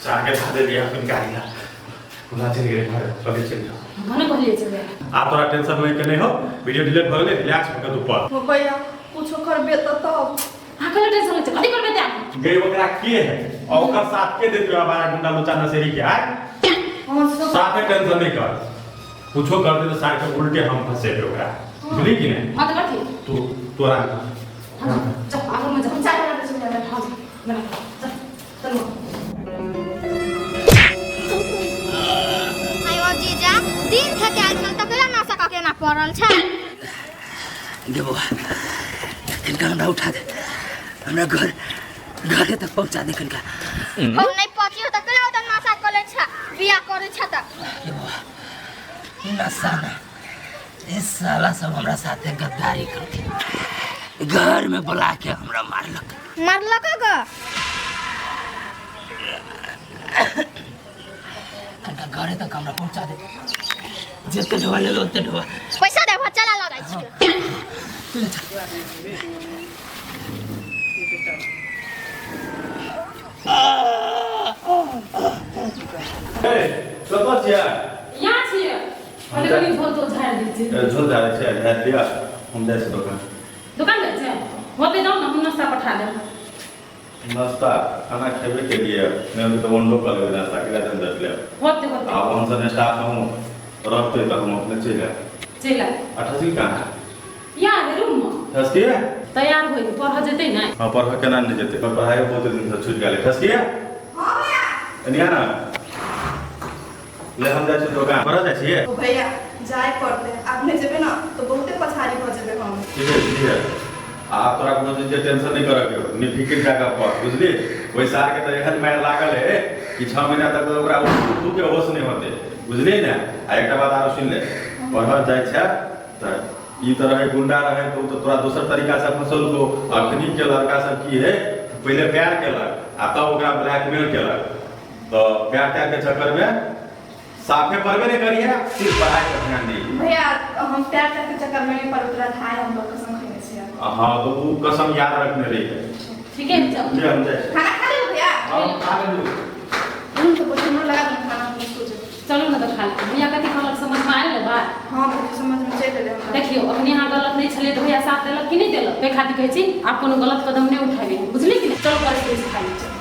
साके धऽ देलियै अपन गाड़ी ला, बुला चलि गेलै घरे, कभी चलि जाओ। भने कहलियै जेबै। आब तोरा टेंशन होय के नहि हो, वीडियो डिलीट भऽ गेलै, रिलैक्स भऽ के तू पढ़। हो भैया, कुछो करबे तऽ तब। अहाँ कहियो टेंशन लै छै, कथी करबै ते? गई ओकरा के है और ओकर साथ के देते बारा गुंडा लुचा नशेरी के आय। हम सब साथे टेंशन नहीं कर, कुछो कर दे तो सारे के उल्टे हम फंसेबे ओकरा, बुझली कि नहीं? हाँ, तऽ कथी? तू तू आराम कर। हाँ, चल आगू में जा। चाय बना दे। हाँ, बना, चल चलो। आयो जीजा, दिन थके आयल छल तऽ केना नशा कऽ के एना पड़ल छै? गे बौआ, किनका हमरा उठा दे, हमरा घर घरे तक पहुंचा दे किनका। हम नहि पचियो तऽ केना ओतऽ नशा कऽ लै छै, बियाह करै छै तऽ? गे बौआ, नशा ना, इस साला सब हमरा साथे गद्दारी करके घर में बुला के हमरा मारलक। मारलक ग? कनका घरे तक हमरा पहुंचा दे, जते ढोआ ले लो ओते ढोआ। पैसा देबो, चला लऽ जाइ छियै। ले चल। ए, कतऽ छियै? यहाँ छियै, कनि कनि झोल तोल झाड़ि दै छियै। झोल झाड़ै छै, झाड़ि दिअ, हम जाइ छी दोकान। दोकान जाइ छै? होतै जाउ ने, हम नाश्ता पठा देब। नाश्ता खाना खेबे के लिए नहीं तो वनडो कर लेबै नाश्ता के झंझट ले। होतै होतै। आ हम स्टाफ हम रहते तऽ हम अपने चलि आयब। चलि आयब। आ ठसकी कहाँ? यहाँ है रूम में। ठसकी तैयार होइ पढ़ जेतै ने? हाँ, पढ़ केना नहि जेतै, पर पढ़ाइ बहुत दिन से छूटि गेलै। ठसकी, एनिया ना ले, हम जाइ छी दोकान, पढ़ऽ जाइ छियै। ओ भैया, जाय पड़तै, आब नहि जेबै ने तऽ बहुते पछाड़ी भऽ जेबै हम। ठीक है, ठीक है। आ तोरा कोनो चीज के टेंशन नहीं करऽ के हो, निफिकिर जाकर पढ़, बुझली? ओहि सार के तऽ एहन मारि लागल है कि 6 महीना तक तऽ ओकरा उठू के होश नहि होतै, बुझली ने? आ एकटा बात आरो सुनि ले, पढ़ऽ जाइ छै तऽ ई तऽ रहै गुंडा रहै तऽ ओ तऽ तोरा दोसर तरीका से फंसलको। अखनी के लड़का सब की है, पहिले प्यार केलक आ तब ओकरा ब्लैकमेल केलक, तऽ प्यार त्यार के चक्कर में साफे पढ़बे नहीं करिए, सिर्फ पढ़ाई पर ध्यान दिए। भैया, हम प्यार त्यार के चक्कर में नहीं पड़ल, तोरा भाई हम लोग कसम खेने छियै। हाँ, तो वो कसम याद रखने रही है। ठीक है, चल। ले, हम जाइ छी। खाना खा लेलु भैया? हाँ, खा लेलु। हम तऽ बोलू, हमरो लगा दूँ खाना, हम सोचे। चलू ने तऽ खा लेब। भैया कथी कहलक, समझमे आयल ने बात? हाँ भौजी, समझ में चलि एलै हमरा। देखियौ, अखनी अहाँ गलत नहि छलियै तऽ भैया साथ देलक कि नहि देलक? ताहि खातिर कहै छी, आब कोनो गलत कदम नहि उठेबै, बुझली कि नहि? चलू, करै छी, खाइ चलू।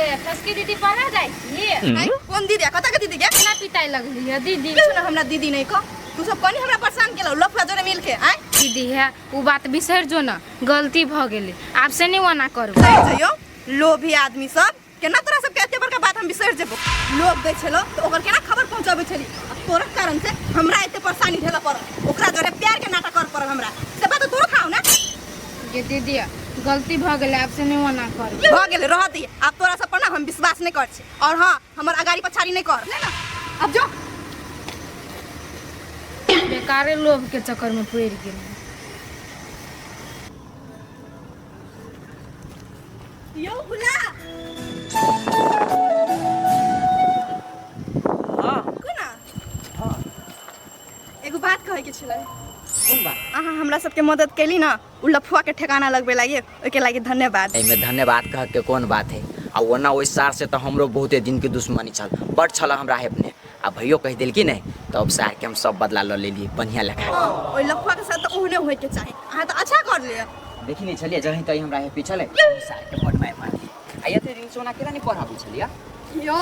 ठसकी दीदी पढ़ा जाइ छी। आइ, कोन दीदी आ कतऽ के दीदी गे? केना पिताइ लगली है दीदी? किछु ने हमरा दीदी नहीं कह, तू सब कनी हमरा परेशान केलौ लफड़ा जोरे मिल के। आइ दीदी है उ बात बिसरि जो न, गलती भ गेलै, आब से नहीं ओना करबै। बिसरि जइयौ लोभी आदमी सब, केना तोरा सबके एते बड़का बात हम बिसरि जेबो। लोभ दै छलो तऽ ओकर केना खबर पहुँचाबै छली, आ तोरा कारण से हमरा एते परेशानी झेलऽ पड़ल, ओकरा जोरे प्यार के नाटक कर पड़ल हमरा, से बात तोरो खाओ ना। गे दीदी गलती भ गेलै, आब से नहीं ओना करबै। भऽ गेलै, रह दिए, आब तोरा सब पर ना हम विश्वास नहीं कर छी, और हाँ हमर अगाड़ी पछाड़ी नहीं कर। ले ना अब जो। बेकारे लोभ के चक्कर में पड़ि गेलै। यो भुला। हाँ। कोना एगो बात कहै के छलै। कोन बात? अहाँ हमरा सबके मदद केली ना उ लफुआ के ठिकाना लगबे लागे, ओइके लागे धन्यवाद। एहिमे धन्यवाद कह के कोन बात है, आ ओना ओहि सार से तऽ हमरो बहुते दिन के दुश्मनी छल, बड छल हमरा अपने, आ भैयो कहि देलकी नहीं तब अब सार के हम सब बदला ल लेलिए बढ़िया लेखा। ओहि लफुआ के साथ तऽ ओहने होय के चाही, अहाँ तऽ अच्छा कर लिअ। देखी नहीं छलिए जहीं तहीं हमरा हे पीछले सार के बड मार मारली। आ एते दिन सोना केना नहीं पढ़ाबै छलिए? यौ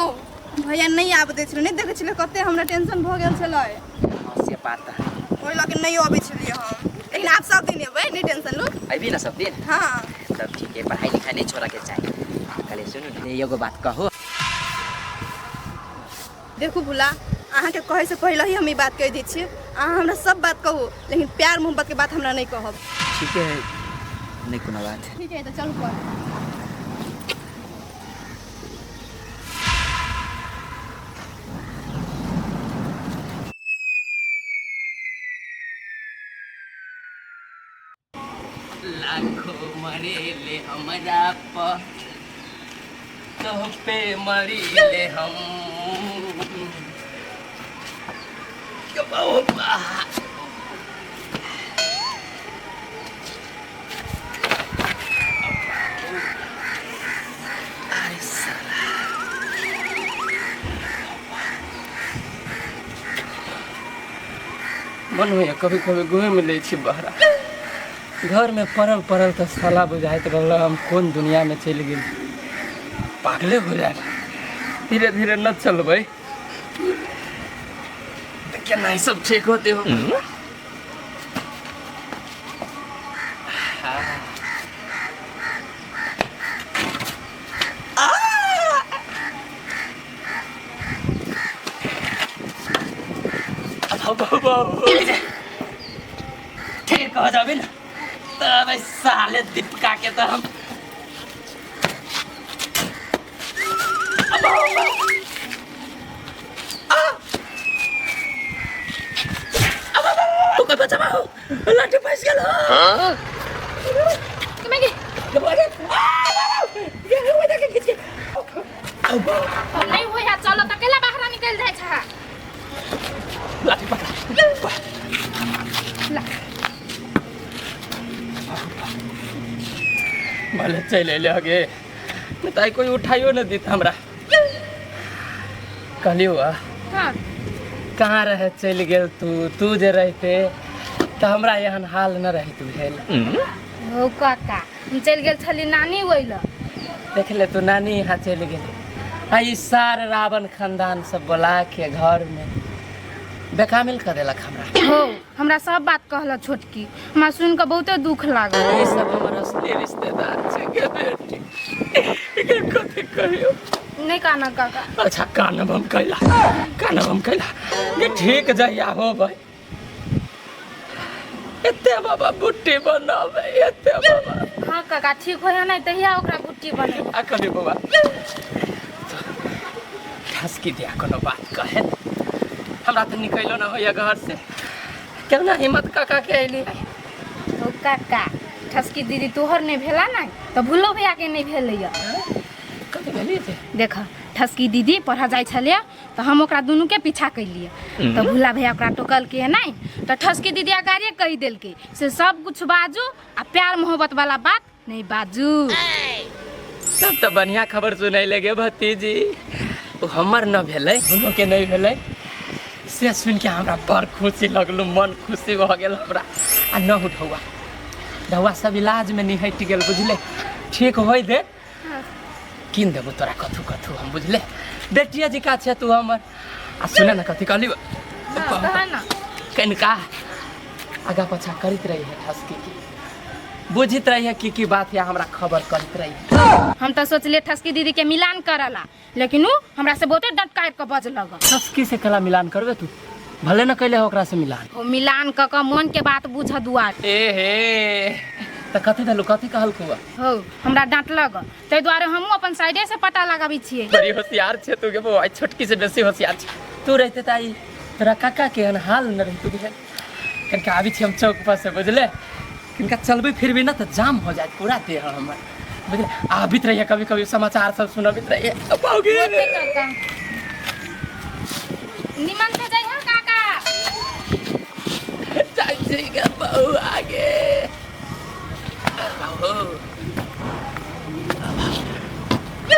भैया नहीं आबऽ दै छलै, नहीं देखै छलै कते हमरा टेंशन भऽ गेल छलै। हाँ से बात तऽ है। ओहि लऽ के नहीं अबै छलियै हम, लेकिन आब सब दिन एबै, नहीं टेंशन लू। अबी ना सब दिन? हाँ। तब ठीक है, पढ़ाई लिखाई नहीं छोड़ा के चाही। कहले सुनू ने एगो बात कहू। देखू भुला, अहाँके कहै से पहिले ही हम ई बात कहि दै छी, अहाँ हमरा सब बात कहू लेकिन प्यार मोहब्बत के बात हमरा नहीं कहब। ठीक है, नहीं कोनो बात। ठीक है तऽ चलू पढ़। लाखों मरेले हमरा पर तो पे मरीले हम। अरे साला मन होइए कभी कभी घूमि लै छी बहरा, घर में पड़ल पड़ल तऽ साला बुझाइत रहल हम कोन दुनिया में चलि गेल, पागले हो जाए। धीरे धीरे न चलबै तऽ केना ई सब ठीक होते हो। ठीक हो जाबे ना तब साले दीपका के तो हम लाठी फंस गेल। नहीं होया, चलो त केला बाहर निकल जाय छ। लाठी पकड़ ला। भले चलि अयलै गे, नहि तऽ आइ कोइ उठाइयो नहि देत हमरा। कहलियौ हाँ। कहाँ रहे चलि गेल तू, तू जे रहिते तऽ हमरा एहन हाल न रहित भेल। हो काका, हम चलि गेल छली नानी ओइ लग। देख ले तू नानी यहाँ चलि गेल, आ ई सार रावण खानदान सब बोला के घर में बेकामिल कर देलक हमरा। हो हमरा सब बात कहल छोटकी, हमरा सुन के बहुते दुख लागल। ई सब हमर असली रिश्तेदार छै गे बेटी, एकर कथी कहियो। नहीं काना काका। अच्छा कानब हम कैला, कानब हम कैला गे। ठीक जहिया हो भाई, एते बाबा बुट्टी बनाबे, एते बाबा। हाँ काका ठीक होया नहीं तहिया ओकरा बुट्टी बनेबै। आ कभी बाबा ठसकी दिया कोनो बात कहे, हमरा तऽ निकलो न होइया घर से, केना हिम्मत काका के अयली। ओ काका ठसकी दीदी तोहर नहीं भेला ना तऽ भूलो भैया के नहीं भेलैया। कथी भेलियै से? देख ठसकी दीदी पढ़ऽ जाइ छलियै तऽ हम ओकरा दुनू के पीछा कैलियै तऽ भूला भैया ओकरा टोकलकै नहीं तऽ ठसकी दीदी अगाड़िए कहि देलकै से सब कुछ बाजू आ प्यार मोहब्बत वाला बात नहीं बाजू। तब तऽ बढ़िया खबर सुनैले गे भतीजी, ओ हमर न भेलै भूलो के नहीं भेलै, से सुन के हमरा बड़ खुशी लगलू, मन खुशी भऽ गेल हमरा। आ न हो ढौआ, ढौआ सब इलाज में निहटि गेल बुझले, ठीक होय दे कीन देबो तोरा कथू कथू हम बुझले बेटिया जी का छै तू हमर आ सुने ना कथी कहली कह ना कनिका आगा पाछा करैत रही है ठसकी की बुझित रही है की की बात है हमरा खबर करैत रही है हम तो सोचलिए ठसकी दीदी के मिलान करला लेकिन उ हमरा से बहुते डटकार के बजलक ठसकी से कला मिलान करबे तू भले न कैले ओकरा से मिलान ओ मिलान क क मन के बात बुझ दुआर ए हे त कथी देलू कथी कहलकू हो हमरा डांटलक ताहि दुआरे हमहूँ अपन साइडे से पता लगाबै छियै बड़ी होशियार छे तू के बौआ छोटकी से बेसी होशियार छे तू रहते ताई तोरा काका के एहन हाल न रहितो बुझल कनिका आबै छी हम चौक पर से बुझले कनिका चलबै फिरबै ना तऽ जाम हो जायत पूरा देह हमर बुझले आबित रहिए कभी कभी समाचार सब सुनबित रहिए बाबू होते काका निमन से जइहा काका जाइ छी गे बहू आगे बाबू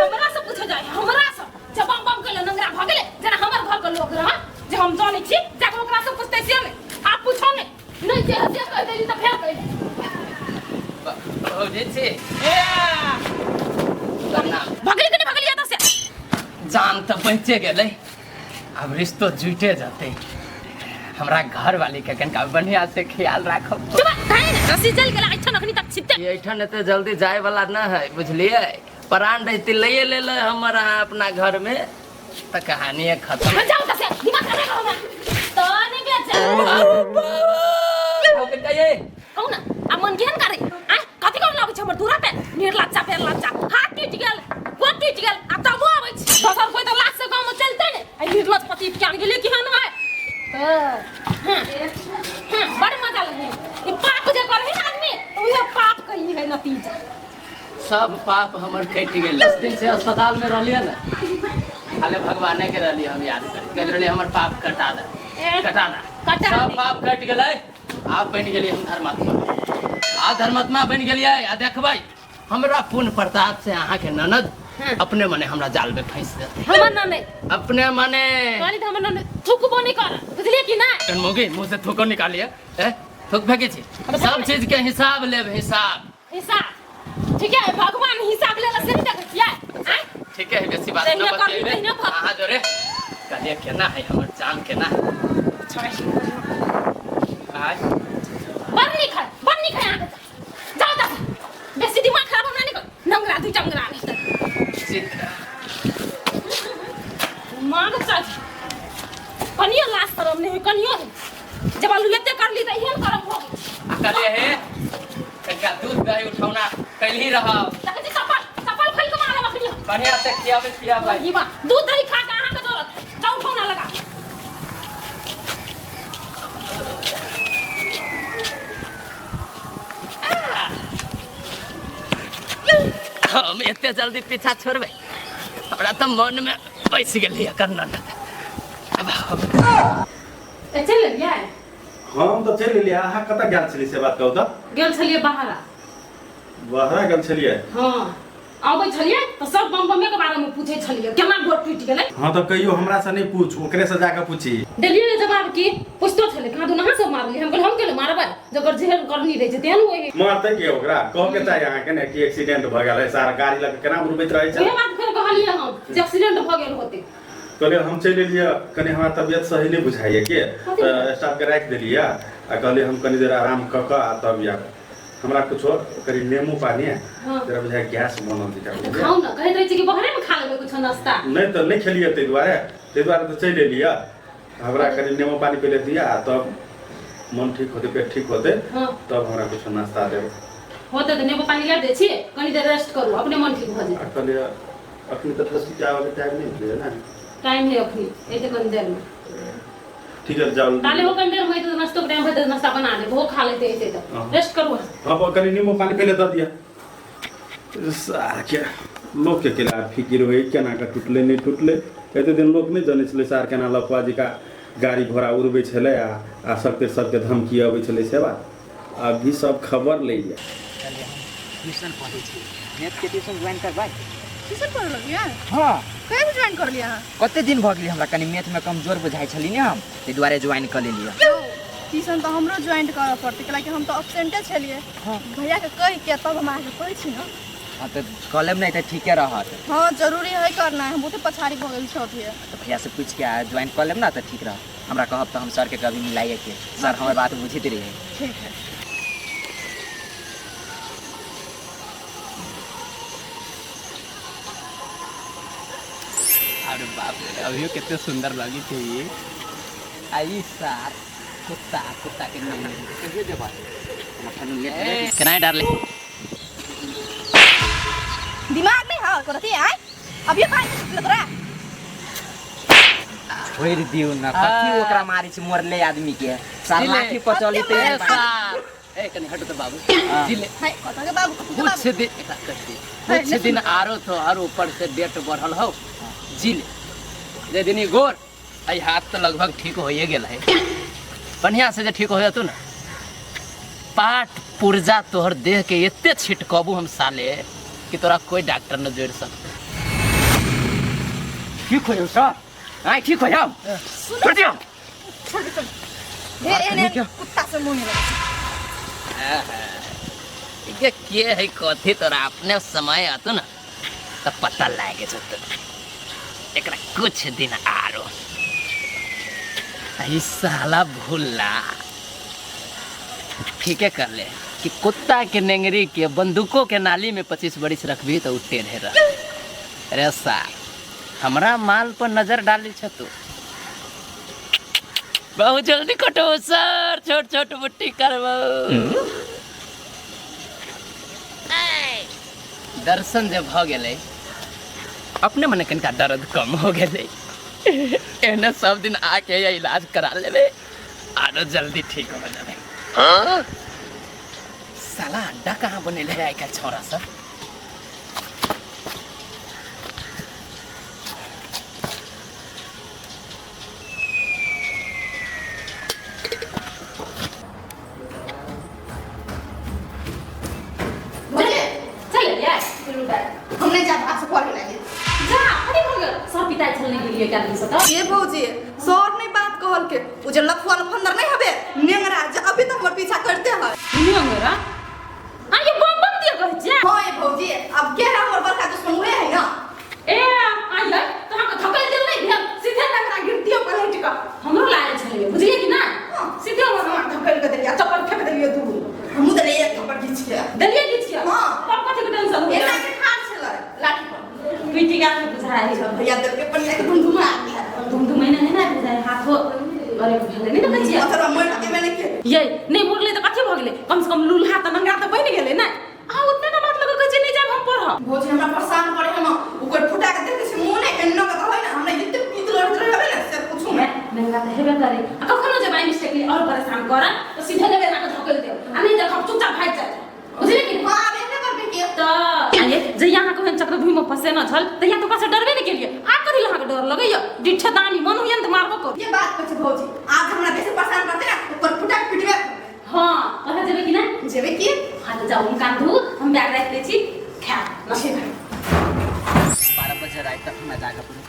हमरा से पूछे जाय हमरा से जब बम बम केले नंगरा भ गेले जेना हमर घर के लोग रह जे हम जानै छी जाके ओकरा से पूछते से ने आप पूछो ने नहीं जे जे कह देली त फेर कह भौजी छी प्रणाम भगली कि नहीं भगली एतऽ से जान तऽ बचे गेलै आब रिश्तो जुटे जेतै हमरा घर वाली के कनिका बढ़िया से ख्याल राखब चुप काहे ने रस्सी जल गेला ऐठन अखनी तक छिपते ये एठन एते जल्दी जाय वाला न है बुझलियै प्राण रहती लैए ले ले हमर अहाँ अपना घर में तऽ कहानी खत्म जाओ एतऽ से दिमाग खराब करो हमरा तो नहीं बेच कहू ना आ मन केहन करे आ कथी कर लागै छै हमर दूरा पे निर्लज्जा पेर लज्जा हाथ टूटि गेल गोड़ टूटि गेल आ तबो आबै छै दोसर कोइ तऽ लाज से गाँवमे चलतै ने आ निर्लज पति ज्ञान गेलै केहन है हाँ, हाँ, बड़ मजा लगे ई पाप जे करे है ना आदमी तो उहे पाप के ई है नतीजा सब पाप हमर कटि गेल 10 दिन से अस्पताल में रहलियै ने खाली भगवाने के रहलियै हम याद करी कहैत रहलियै हमर पाप कटा दे कटा दे कटा सब दे। पाप कटि गेलै आब बनि गेलियै हम धर्मात्मा आ धर्मात्मा बनि गेलियै आ देखबै हमरा पुण्य प्रताप से अहाँके ननद अपने मने हमरा जाल में फंसि जेतै हमर ननद अपने मने कहली तऽ हमर ननद थुकबो नहि कर बुझलियै कि नहि मोगी मुँह से थूको निकालिए ए थूक फेंकै छी सब चीज के हिसाब लेब हिसाब हिसाब ठीक है भगवान हिसाब लेला से नहीं देखै छियै आँय? ठीक है बेसी बात तहिना न करबी, बतियेबै तहिना भऽ- अहाँ जोरे कहलिए केना है हमर जान केना है आय बड़ नीक है बड़ नीक है अहाँके जाओ जाओ बेसी दिमाग खराब हमरा नहि कर नंगरा दुई टंगरा रहतै चित्र मांग चाची कनियो लाज शरम नहि होइ कनियो नहि जब आलू एते करली तऽ एहन करम भऽ गेल आ कहलिए हे कनिका दूध दही उठौना कैलही रहब देखै छी चप्पल चप्पल खोलि कऽ मारब अखनी हम। बढ़िया से खियाबै पियाबै ई बा दूध दही खा कऽ अहाँके जरूरत जाउ उठौना लगा हम एते जल्दी पीछा छोड़बै हमरा तऽ मनमे पैसि गेलै एकर ननद आब हम चलि लेलियै हम तऽ चलि एलियै अहाँ कतऽ गेल छलियै से बात कहू तऽ गेल छलियै बाहरा बहरा गेल छलियै हँ अबै छलियै तऽ सब बम बमे के बारे में पूछै छलियै केना गोड़ टूटि गेलै हँ तऽ कहियो हमरा से नहि पूछ ओकरे से जाके पूछी देलियै ने जवाब की पूछतो छलै कहाँ दुनू अहाँ सब मारलियै हम कहलियै हम केना मारबै जकर जेहन करनी रहै छै तेहन होइ मारतै के ओकरा कह के चाही अहाँके ने कि एक्सीडेंट भऽ गेल है सारा गाड़ी लऽ के केना उड़बैत रहै छै उहे बात फेर कहलियै हम जे एक्सीडेंट भऽ गेल होतै कहलियै हम चलि एलियै कनि हमरा तबियत सही नहि बुझाइए के तऽ स्टाफके राखि देलियै आ कहलियै हम कनि देर आराम कऽ कऽ आ तब आयब हमरा कुछो कनि नेमू पानी हाँ। जरा बुझाय गैस बनल छै तऽ खाउ ने कहैत रहै छै कि बाहरे में खा लेबै कुछो नाश्ता नहि तऽ नहि खेलियै ताहि दुआरे तऽ चलि एलियै हमरा कनि नेमू पानी पहिले दिअ आ तब मन ठीक होतै पेट ठीक होतै हाँ। तब हमरा कुछो नाश्ता देब होतै तऽ नेबो पानी ला दै छी कनि देर रेस्ट करू अपने मन ठीक भऽ आ जेतै कहलियै अखनी तऽ ठसकी के आबऽके टाइम नहि भेलै ने टाइम है अखनी एते कनि देर में ठीक है जाओ ताले हो कनि देर में एते नाश्तो के टाइम हेतै तऽ नाश्ता बना लेब ओहो खा लेतै एते तऽ हाँ। रेस्ट करू अहाँ हाँ कनि नींबू पानी पहिले दऽ दिअ सारके लोकके केला फिकिर होइ केना कऽ टुटलै नहि टुटलै एते दिन लोक नहि जनै छलै सार केना लफुआ जकाँ गाड़ी घोड़ा उड़बै छलै आ आ सबके सबके धमकी अबै छलै से बात अभी सब खबर लैए ट्यूशन पढ़ै छी मैथ के ट्यूशन ज्वाइन करबै ट्यूशन पढ़ लगलियै हाँ कहिया ज्वाइन कर लिया अहाँ कते दिन भऽ गेलै हमरा कनि मैथमे कमजोर बुझाइ छली ने हम ताहि दुआरे ज्वाइन कऽ लेलियै ट्यूशन तऽ हमरो ज्वाइन करऽ पड़तै कैलाकि हम तऽ एबसेंटे छलियै भैयाके कहि के तब हम अहाँके कहै छी ने हाँ तो कऽ लेब नहि तऽ ठीके रहत। हाँ जरूरी है करना है, हम बहुते पछाड़ी भऽ गेल छौ अभी। तऽ भैया से पूछि के ज्वाइन कऽ लेब ना तऽ ठीक रहत। हमरा कहब तऽ हम सर के कभी मिलाइए के, सर हमर बात बुझैत रहिए। ठीक है। अरे बाप रे, अभियो कितने सुंदर लगी थी ये। आई सार कुत्ता कुत्ता के नहीं कहियो जेबै केना डार्लिंग? दिमाग नहीं है करती आय अब ये पानी से तोरा छोड़ि दियौ ना, कथी ओकरा मारै छै मरले आदमी के, सार लाठी पर चली ए सार, ए कनी हटो तो बाबू जिले। है कत के बाबू, कत के बाबू? कुछ दिन एकरा कह दे, कुछ दिन आरो तो आरो ऊपर से डेट बढ़ल हो जिले। जे दिन ई गोर आई हाथ तो लगभग ठीक होइए गेल है, बढ़िया से जे ठीक हो जतौ ना, पाट पुर्जा तोहर देह के एते छिटकबू हम साले कि तोरा कोई डॉक्टर न जोड़ सकते। ठीक हो जाओ सर, आइ ठीक हो जाओ, छोड़ दियो। हे एने कुत्ता से मुंह में ये के है कथी तोरा अपने समय आतो ना तब पता लागे जतो। एकरा कुछ दिन आरो आई साला भुल्ला ठीके कर ले कि कुत्ता के नेंगरी के बंदूकों के नाली में 25 बरिस रखबी तो उ टेढ़े रह। अरे सार हमरा माल पर नजर डाली छ तू, बहुत जल्दी कटो सर, छोट छोट बुट्टी करबो। दर्शन जब भ गेलै अपने मने कनिका दर्द कम हो गेलै, एहने सब दिन आके या इलाज करा लेबै आरो जल्दी ठीक हो जाबे। साला अड्डा कहाँ बनेले है आइ काल्हि छौड़ा सब। चल यार हम नहीं जाब आपसे पढ़े लागे। जा कथी भऽ गेल? सब पिताई छल नहि गेलियै एक आदमी से तऽ। ये भौजी सर नहीं बात कहल के उ जे लफुआ लफंदर नहीं हबे नेंगरा जे अभी तक हमर पीछा करते है। नेंगरा? आ ये बम बम दिया कहै छियै? हां ये भौजी अब के है हमर बड़का दुश्मन उहे है ना। ए आइयै तो हमके धकेल देल नहीं भेल, सीधे नेंगरा गिर दियो पलट के हमरो लायल छलियै, बुझलियै कि ना? सीधे हमरा धकेल के देलियै, चप्पल फेंक देलियै दूर। हमहूँ देलियै एक थप्पड़ घीच के। देलियै घीच के? हां। तब कथी के टेंशन हो गेल? एना के ठाढ़ छलै लाठी पर। पीटी गाल में बुझाइ है। भैया देल के पनिया के धुमधुमा गया। धुमधुमैना है ना बुझाइ, हाथो अरे भेलै नहीं देखै छियै? मतलब मर के मैंने के ये नहीं मुरलै तऽ कथी भऽ गेलै? कम से कम लूल्हा तऽ नंगा तऽ बनि गेलै ने। अहाँ उतना ना बात लगा कहै छियै नहीं जायब हम पढ़ब। भौजी हमरा परेशान करे है ना, ओकर फुटा के देखै छै मुँह नहि एन्ना के कहै ना, हमरा एते पीत लड़त रहबै ना से पूछू मैं नंगा तऽ हेबे करे। आ कखनो जे बाइ मिस्टेकली और परेशान करत तऽ सीधे लेबै एना के धकेल देब, आ नहीं देखब चुपचाप भागि जायब, बुझलियै कि? हां आब एहने करबै के तऽ आये जहिया अहाँके ओहन चक्रव्यूह में फंसे न छल तहिया तऽ ओकरा से डरबे नहि केलियै, आब कथी लए अहाँके डर लगैया? डिठे दानी मनु यंत्र मारबो करू। ये बात कहै छै भौजी, आब हमरा बेसी परेशान करतै ना ओकर फुटा के पिटबे करबै। हां पढ़ऽ जेबै कि ना? जेबै की? हां तऽ जाउ हम कान धू, हम बैग राखि दै छी, खायब नशे करब। 12 बजे राति तक हमरा जाके पड़ै,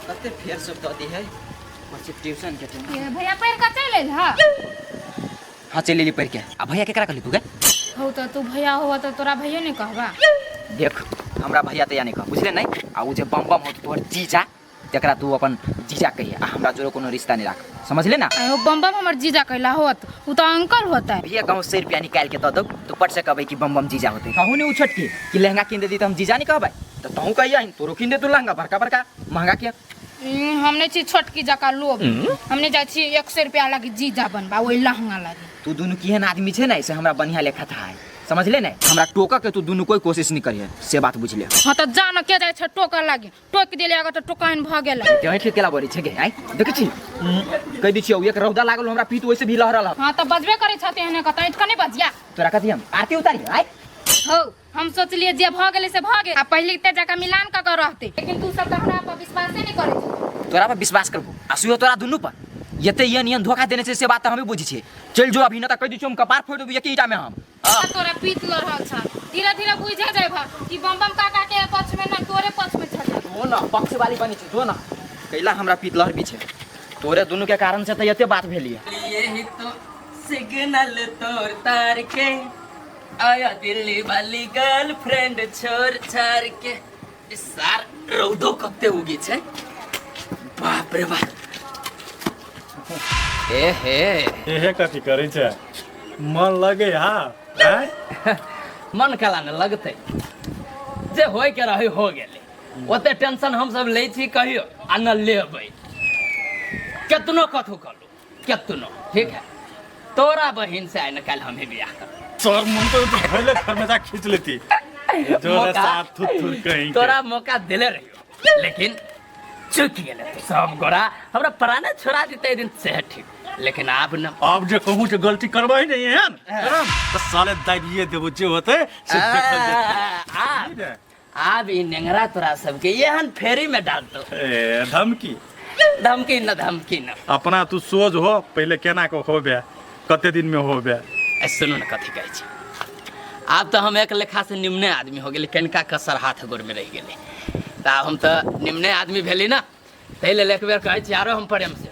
कते फेर सब दऽ दी है बच्चे ट्यूशन के टाइम। ये भैया पढ़ि कऽ चलि एल हँ? हाँ चलि एली पढ़ि के। आ भैया केकरा कहली तू गे? हौ तऽ तू भैया हो तऽ तोरा भैयो नहि कहबा। देख हमरा भैया तैया नहि कह, बुझले नहि? आ उ जे बम बम हो तोहर जीजा, तकरा तू अपन जीजा कहिए, आ हमरा जोरे कोनो रिश्ता नहि राख, समझले ना? आयो बम बम हमर जीजा कहला होत, उ तऽ अंकल होता। भैया गाँव 100 रुपया निकालि के दऽ दौ तो पट से कहबै कि बम बम जीजा होते। कहू ने उ छोटकी कि लहंगा किन दे दी तऽ हम जीजा नहि कहबै, तऽ तहूँ कहिया तोरो किन दे तू लहंगा बड़का बड़का महंगा के। हम नहीं छी छोटकी जका लोभ, हम नहीं जाइ छी 100 रुपया लागी जीजा बनबा ओहि लहंगा लागी। तू दुनू केहन आदमी छै ने से हमरा बढ़िया लेखा था है, समझले ने? हमरा टोकऽ के तू दुनू कोई कोशिश नहीं करिहे, से बात बुझ ले। हाँ तऽ जा न के जाइ छै टोकऽ लागी, टोकि देले अगर तऽ टोकाइन भऽ गेलै। ते ऐठ केला बड़ी छै गे, आइ देखै छी कहि दै छियौ एक रौदा लागल हमरा पीत ओइसे भी लहरल। हाँ तऽ बजबे करै छथि एहने कतऽ ऐठ के नहि बजिया। तोरा कथी हम आरती उतारी आइ? हौ हम सोचलिए जे भऽ गेलै से भऽ गेल, आ पहिले ते जका मिलान कऽ के रहतै, लेकिन तू सब तऽ हमरा पर विश्वासे नहि करै छी। तोरा पर विश्वास करबो आ सुइयो तोरा दुनू पर एते एहन एहन धोखा देने छै से बात तऽ हमे बुझै छियै। चलि जो अभी न तऽ कहि दै छियौ हम कपार फोड़ि देबौ एक ईटा में हम। तोरा पीत लड़ल छ, धीरे धीरे बुझे जाय कि बम बम काका के पक्ष में न तोरे पक्ष में छ। जो न पक्ष वाली बनी छै, जो न कैला हमरा पीत लहर भी छै, तोरे दुनू के कारण से तऽ एते बात भेलियै। यही तो सिग्नल तोड़ तार के आया दिल्ली वाली गर्लफ्रेंड छोड़ छाड़ के। ई सार रौदो कते उगी छै, बाप रे बाप। ए हे एहे कथी करै छै, मन लगे हा? आँय? मन कला ने लगतै, जे होय के रहे हो गेलै। ओते टेंशन हम सब लै छी कहियो आ न लेबै, केतनो कथू करू केतनो। ठीक है, तोरा बहिन से आइ न काल्हि हमे बियाह करब। सर मन तो पहले घर में जा खींच लेती जोरा साथ थुर थुर कहीं के। तोरा मौका देले रहियो लेकिन चुक गेले तू। सब गोरा हमरा प्राणे छोड़ा देते दिन से ठीक, लेकिन आब न। अब जे कहूँ जे गलती करबै नहीं है न तो साले दाबिए देबो, जे होते से देखल जेतै। आब आब ई नेंगरा तोरा सबके एहन फेरी में डाल दो। ए धमकी धमकी न, धमकी न। अपना तू सोच हो पहले केना को होबे, कते दिन में होबे। ए सुनू न कथी कहै छी, आब तो हम एक लेखा से निम्ने आदमी हो गेली, कनिका कसर हाथ गोर में रहि गेलै, तऽ आब हम तऽ निम्ने आदमी भेली ना, ताहि लेल एक बेर कहै छी आरो हम प्रेम से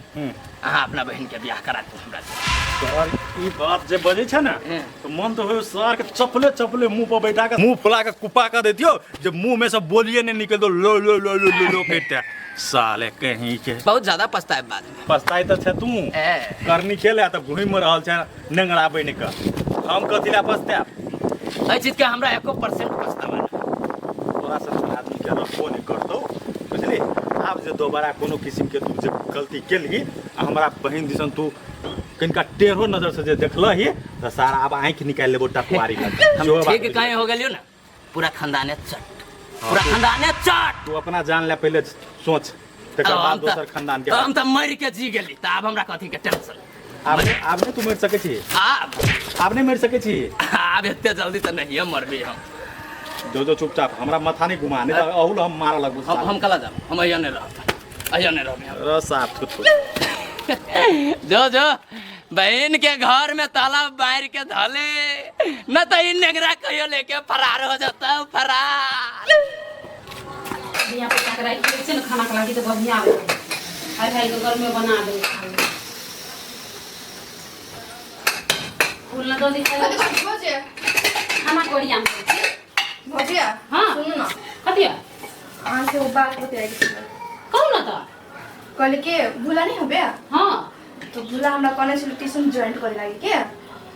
अहाँ अपना बहिन के बियाह करा दू हमरा से। सर ई बात जे बजै छै ने तो मन तो होय सर के चपले चपले मुंह पर बैठा के मुंह फुला के कुपा के देतियो, जे मुंह में से बोलिए नहीं निकल दो लो लो लो लो लो, लो करते साले कहीं के। बहुत ज्यादा पछताए बाद में। पछताए तऽ छै तू करनी के ले तऽ घुमि रहल छै नेंगरा बनि के, हम कथी ला पछताएब? एहि चीज के हमरा 1% पछतावा नहीं। तोरा सब आदमी के रखबो नहीं करतौ, बुझली? आब जे दोबारा कोनो किस्म के तू जे गलती केलही आ हमरा बहिन दिसन तू कनिका टेढ़ो नजर से जे देखलही तऽ सारा आब आँखि निकालि लेबो टकुआरी लग। हम ठीक कहीं हो गेलियो ना, पूरा खानदाने चट, पूरा खानदाने चट। तू अपना जान ले पहले सोच, तकर बाद दोसर खानदान के। हम तऽ मरि के जी गेली, तऽ आब हमरा कथी के टेंशन? आब आब नहीं तू मरि सकै छी, आब आब नहीं मरि सकै छी, आब एते जल्दी तऽ नहिये मरबी हम। जो जो चुपचाप हमरा माथा नहीं घुमा, नहीं तऽ अहू हम मारऽ लगबो। हम कला जाब, हम अहिया नहीं रहब, अहिया नहीं रहब हम। र साफ थुथु। जो जो बहन के घर में ताला मार के धले न तो इन नेगरा कहियो लेके फरार हो जाता, फरार। धिया पुता के राखि दै छै ने खाना के लागी तऽ बढ़िआँ रहै। आइ भाइ के घर में बना देबै खाना। फूल न दऽ दी खाइ लए। भौजी खाना के ओरियान करै छी। भौजी हाँ। सुनू ना। कथी है? अहाँ से वो बात बतियाए के छलै। कहू ना तऽ। कहली के भूला नहीं होबे? हाँ। तो भूला हमरा कहने छलै ट्यूशन ज्वाइन करे लागी के।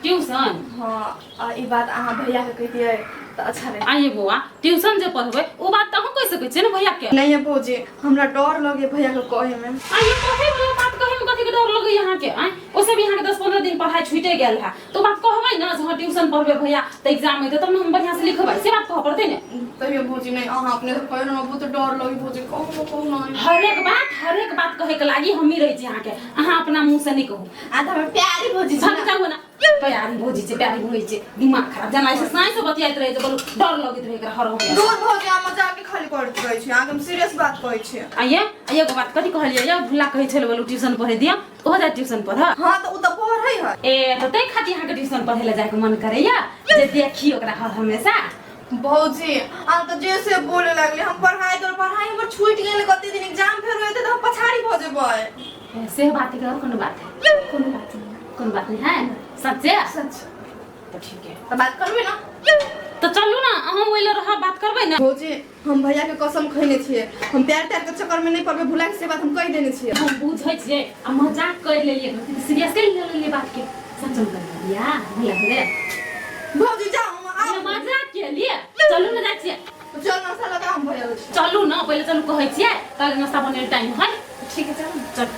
ट्यूशन? हाँ, आ ई बात अहाँ भैया के कहितियै तऽ अच्छा रहे। आइए बौआ, ट्यूशन जे पढ़बै ओ बात तऽ अहूँ कहि सकै छियै ने भैया के? नहीं है भौजी, हमरा डर लगे भैया के कहे में। आइए कहे वाला बात कहे में कथी के डर लगे अहाँ के? आँय, ओ सब अहाँ के 10-15 दिन पढ़ाई छूटे गेल है, तो बात कहबै ना जे हाँ ट्यूशन पढ़बै भैया तऽ एग्जाम हेतै तब ने हम बढ़िआँ से लिखबै, से बात कहऽ पड़तै ने। तैयो भौजी नहीं, अहाँ अपने से कहियो ना, बहुत डर लगे भौजी, कहू ना, कहू ना। हरेक बात कहे के लागी हमही रहै छी अहाँ के, अहाँ अपना मुँह से नहीं कहू। आ तऽ हमर प्यारी भौजी छै भाग जाऊ ना, प्यारी भौजी छै, प्यारी भौजी छै, दिमाग खराब जेना ऐसे साँझ से बतियाइत रहै छै, बोलू डर लगैत रहै एकरा हर हमेशा। दूर भौजी, अहाँ मजाक के खाली करैत रहै छी, अहाँके हम सीरियस बात कहै छी। आइए, आइए एगो बात कथी कहलियै यौ, भुला कहै छलै बोलू ट्यूशन पढ़े दिअ, ओहो जाय ट्यूशन पढ़। हाँ तऽ ओ तऽ पढ़ै है। ए तऽ ताहि खातिर अहाँके ट्यूशन पढ़े लए जायके मन करैया जे देखी ओकरा हर हमेशा। भौजी अहाँ तऽ जे से बोले लगली, हम पढ़ाई तोर पढ़ाई हमर छूटि गेल, कते दिन एग्जाम फेर होते तऽ हम पछाड़ी भऽ जेबै। ए, से बात है, और कोनो बात है? कोनो बात नहीं। कोनो बात नहीं है? सच्चे? सच। तो ठीक है। तऽ बात करबै ना? तो चलू ना, अहूँ ओहि लए रहब, बात करबै ना। भौजी हम भैया के कसम खैने छियै, हम प्यार त्यार के चक्कर में नहीं पड़बै, भुला के से बात हम कहि देने छियै। हम बुझै छियै आ मजाक कर लेलियै, सीरियस कर लेलियै बात के, सच में कर लिया भुला गेलै। भौजी जाउ, हम आब ये मजाक के लिए चलू ना जाइ छियै। चल नाश्ता लगा हम भैया के। चलू ना, पहिले चलू कहै छियै, तब नाश्ता बनेले टाइम है। ठीक है चल। चल।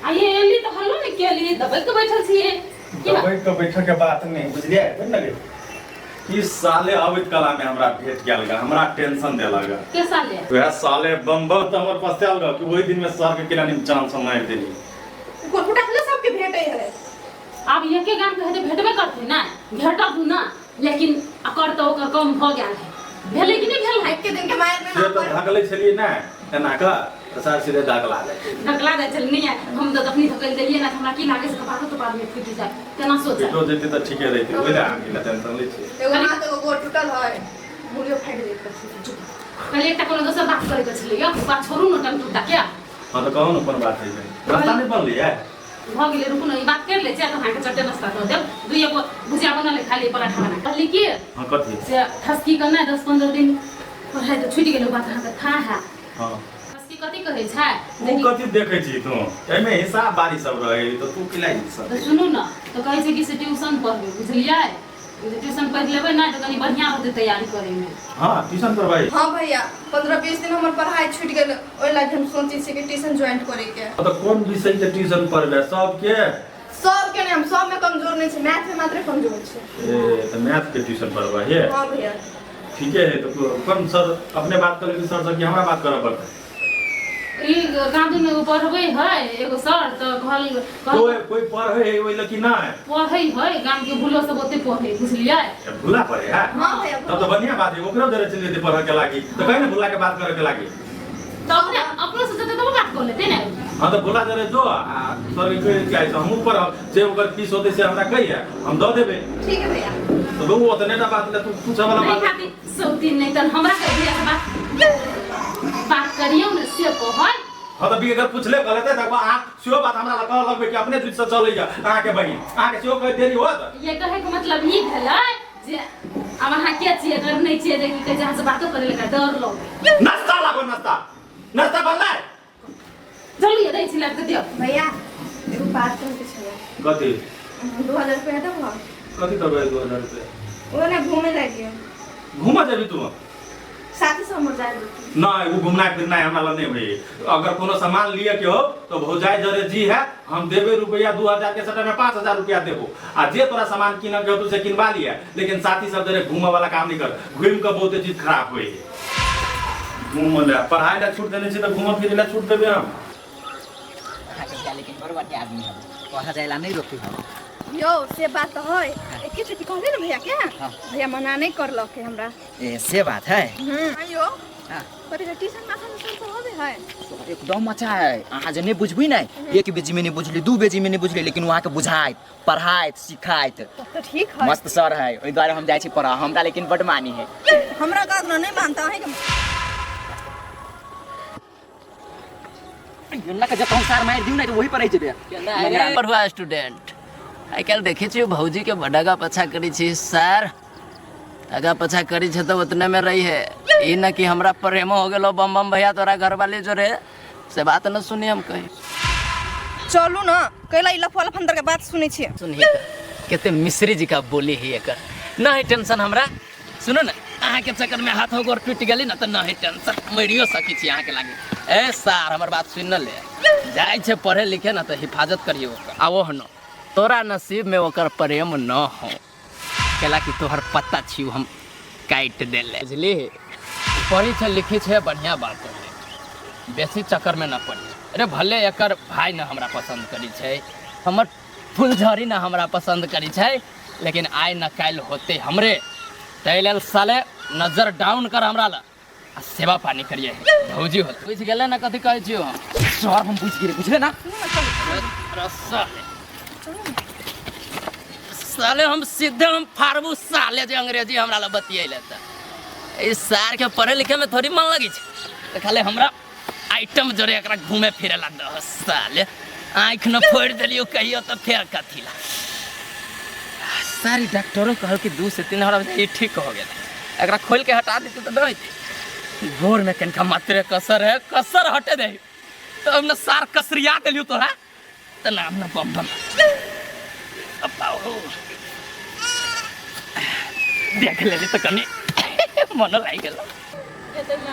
आइए एली तऽ हल्लो ने केली, दबै के बैठल छियै। की बात? दबै के बैठे के बात नहीं बुझलियै, बुझ ने गे? ई साले अबैत कला में हमरा भेट गेल गा, हमरा टेंशन देलक गा। के साले? वएह साले बम्बम तऽ हमर पछतायल गा कि ओहि दिन में सर के किरानी में चांस हम मारि देली। कोटा सबके भेटै है। आब एके गाम के हेतै भेटबे करतै ना, भेटत ना, लेकिन अकर तऽ ओकर कम भऽ गेल है। भेलै कि नहि भेल है? एके दिन के मारि में से तऽ धकलै छलियै ने एना कऽ, तऽ सर सीधे धकला जाइ छलै। धकला जाइ छलै नहि, हम तऽ तखनी धकलि देलियै ने, हमरा की लागै से कपारो तपार में फूटि जाय, तेना सोच। फूटो जेतै तऽ ठीके रहितै, ओहि लए अहाँ लए टेंशन लै छियै। एगो हाथ एगो गोर टूटल है, मुड़ियो फाटि जेतै। चुप। कहलियै एकटा कोनो दोसर बात करैके छलै यौ, बात छोड़ू ने टंग टूटा के। हाँ तऽ कहू ने कोन बात है, रास्ता नहि बनलै है? भऽ गेलै रुकू ने ई बात करि लै छियै तऽ अहाँके चट्टे नाश्ता दऽ देब दुइए गो भुजिया बनल है खाली पराठा बना कहली कि हाँ कथी से ठसकी के ने 10-15 दिन पढ़ाइ तऽ छुटि गेलै बात अहाँके था है हाँ ठसकी कथी कहै छै तू कथी देखै छी तू एहिमे हिसाब बारी सब रहै तऽ तू किला ई सब तऽ सुनू ने तऽ कहै छै कि से ट्यूशन पढ़बै बुझलियै ट्यूशन पढ़ि लेबै ने तऽ कनि बढ़िआँ होतै तैयारी करैमे हाँ ट्यूशन पढ़बै हाँ भैया 15-20 दिन हमर पढ़ाई छूट गेल ओहि लागी हम सोचै छियै कि ट्यूशन ज्वाइन करे के तऽ कोन विषय के ट्यूशन पढ़बै सबके सबके नहीं हम सब में कमजोर नहीं छी मैथ में मात्र कमजोर छी ए तऽ मैथ के ट्यूशन पढ़बै हे हाँ भैया ठीके है तऽ कोन सर अपने बात करै सर से कि हमरा बात करऽ पड़तै ई कादुन एगो पढ़बै है एगो सर तऽ कहल कहल कोई कोई पढ़े है ओहि लए कि नहि पढ़ै है गाम के भूलो सब ओते पढ़ै बुझलियै ए, भुला पढ़े है हाँ भैया तब तो बढ़िया बात है ओकरो जरे चलि जेतै पढ़ऽ के लागी तऽ कहे ने भुला के बात करे के लागी तऽ अपने अपनो से जेतै तऽ बात कऽ लेतै ने हाँ तऽ भुला जरे जो आ सर के कहि के आइ हमहूँ पढ़ब जे ओकर फीस होतै से हमरा कहिए हम दऽ देबै ठीक है भैया तऽ बौआ ओतने टा बात ले तू पूछऽ वाला नहीं बात खाती सौतीन नहीं तन हमरा के भैया से बात बात करियौ ने से कहै हाँ तऽ अगर पूछले कहले तऽ अहाँ सेहो बात हमरा लग कहऽ लगबै कि अपने दिल से चलैया अहाँके बहिन अहाँके सेहो कहै देरी होत ये कहै के मतलब ई भेलै जे आब अहाँ के छियै डर नहि छियै जे की कहै छै अहाँ से बातो करै लए डर लगै नाश्ता लागो नाश्ता नाश्ता बनलै चलू ये दै छी लाबि कऽ दियौ भैया एगो बात कहै के छलै कथी 2000 रुपया देबहो कथी करबै 2000 रुपया ओ ने घूमे लागियो घूमऽ जेबी तू साथी सब हमर जाय नहीं वो घूमना फिरना हमरा लग नहीं होई अगर कोनो सामान लिए के हो तो भौजाई जरे जी है हम देबे रुपया 2000 के सटा में 5000 रुपया देबो आ जे तोरा सामान किन के हो तू से किनवा लिया लेकिन साथी सब जरे घूमे वाला काम नहीं कर घूम के बहुते चीज खराब होई घूम ले पढ़ाई ला छूट देने छी तो घूम फिरे ला छूट देबे हम अहाँके लेकिन बड़ बढ़िया आदमी हम पढ़ा जाए ला नहीं रोकी हम यौ से बात तऽ है एके चोटि कहले ने भैया के हाँ। भैया मना नहीं करलक है हमरा ए से बात है हाँ यौ हाँ। पर ट्यूशन में अखन सर पढ़ाबे है एकदम अच्छा है अहाँ जे नहीं बुझबी नहीं एक बेजी में नहीं बुझली दू बेजी में नहीं बुझली लेकिन वहाँ के बुझाइत पढ़ाइत सिखाइत तब तऽ ठीक है मस्त सर है ओहि दुआरे हम जाइ छी पढ़ा हमरा लेकिन बड मानी है हमरा कहत ना नहीं मानता है के ना के जब हम सार मारि दिउ ना तो वही पर रहि जेबे पढ़ुआ स्टूडेंट आइ काल्हि देखै छियै भौजी के बड आगा पाछा करै छी सर आगा पाछा करै छै तऽ उतने में रही है ई न कि हमरा प्रेमो हो गेलो बम बम भैया तोरा घरवाली जोरे से बात न सुनी हम कहीं चलू ना कैला ई लफुआ लफंदर के बात सुनै छियै सुनही तऽ कते मिश्री जी का बोली है एकर न है टेंशन हमरा सुनू ने अहाँके चक्कर में हाथ गोर टूटि गेली ने तऽ न है टेंशन मरियो सकै छी अहाँके लागे ए सार हमर बात सुनि न ले जाइ छै पढ़े लिखे ने तऽ हिफाजत करियो ओकर आ ओह न तोरा नसीब में ओकर प्रेम न हो कैला कि तोहर पत्ता छी हम काटि देले बुझली पढ़ी छै लिखी छै बढ़िया बात है बेसी चक्कर में न पड़ी अरे भले एकर भाई न हमरा पसंद करी छै हमर फुलझड़ी न हमरा पसंद करी छै लेकिन आइ न काल्हि होते हमरे ताहि लेल साले नजर डाउन कर हमरा ला आ सेवा पानी करिए भौजी होते बुझि गेलै ने कथी कहै छियौ हम सर हम बुझि गेलियै बुझले ना अरे साले साले हम सीधे हम फाड़बू साले जे अंग्रेजी हमरा लग बतियैले तऽ ई सार के पढ़े लिखे में थोड़ी मन लगी छै तऽ खाली हमरा आइटम जोरे एकरा घूमे फिरे ला दह साले आँखि न फोड़ि देलियो कहियो तऽ फेर कथी ला सारी डॉक्टरो कहल कि 2 से 3 हमरा ई ठीक हो गेल एकरा खोल के हटा देते तऽ नहि होइतै गोर में कनिका मात्रे कसर है कसर हटे दे तो हम न सार कसरिया देलियो तोरा तऽ नाम न बम बम अप्पा हो देख लेली तऽ कनि मन लागि गेल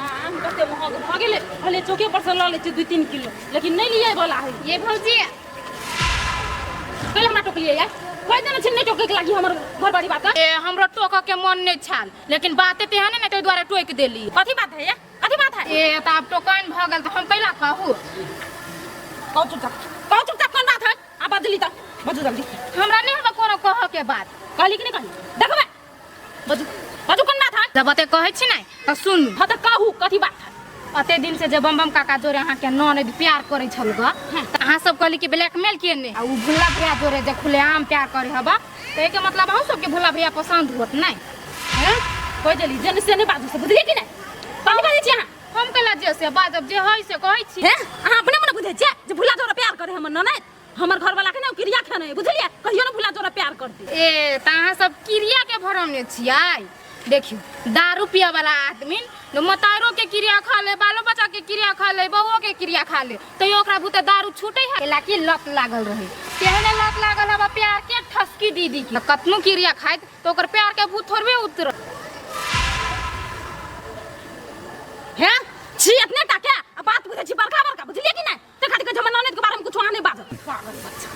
आम कते महग भऽ गेलै भले चौके पर से लऽ लै छियै 2-3 किलो लेकिन नहि लियै वाला है ये भौजी कैला हमरा टोकलियै यार कहि देने छै नहि टोकैके लागी हमर घरबारी बात ए हमरो टोकऽ के मन नहि छाल लेकिन बाते तेहन ने ताहि दुआरे टोकि देली कथी बात है ये कथी बात है ए तऽ आब टोकन भऽ गेल तऽ हम कैला कहू कहू चुपचाप कहू चुपचाप कोन बात है आ बजली तऽ बजू जल्दी हमरा नहि हमरा कोनो कहऽ के बात कहली कि नहि कहली देखबै बजू बजू कोन बात है जब अते कहै छी ने तऽ सुनू हाँ तऽ कहू कथी बात है अते दिन से जे बम बम काका जोरे अहाँके ननद प्यार करै छल ग तऽ अहाँ सब कहली कि ब्लैकमेल किए नहि आ उ भुल्ला भैया जोरे जे खुलेआम प्यार करै हबा तऽ एहिके मतलब अहूँ सबके भुल्ला भैया पसन्द होत नहि हैं कहि देली जे से नहि बाजू से बुझलियै कि नहि कथी बाजै छी अहाँ हम कैला जे से बाजब जे है से कहै छी हैं अहाँ अपने मने बुझै छियै जे भुल्ला जोरे प्यार करै हमर ननद हमर घर वाला के ना क्रिया खेने है बुझलिए कहियो ना भुला तोरा प्यार करती। ए त अहाँ सब क्रिया के भरौने छियै। देखियो दारू पिए वाला आदमी न मतारो के क्रिया खा ले, बालो बच्चा के क्रिया खा ले, बहुओ के क्रिया खा ले, तैयो ओकरा भूते दारू छूटे है लाकि लत लागल रहे। तेहने लत लागल हबा प्यार के ठसकी दीदी के, कतनो क्रिया खाइत तो ओकर प्यार के भूत थोड़बे उतर हैं छी इतने टा के आ बात बुझै छी बड़का बड़का बुझलिए कि नै ते खातिर कहै छै हमर ननद के बारे में कुछ अहाँ नै बाजब पागल बच्चा।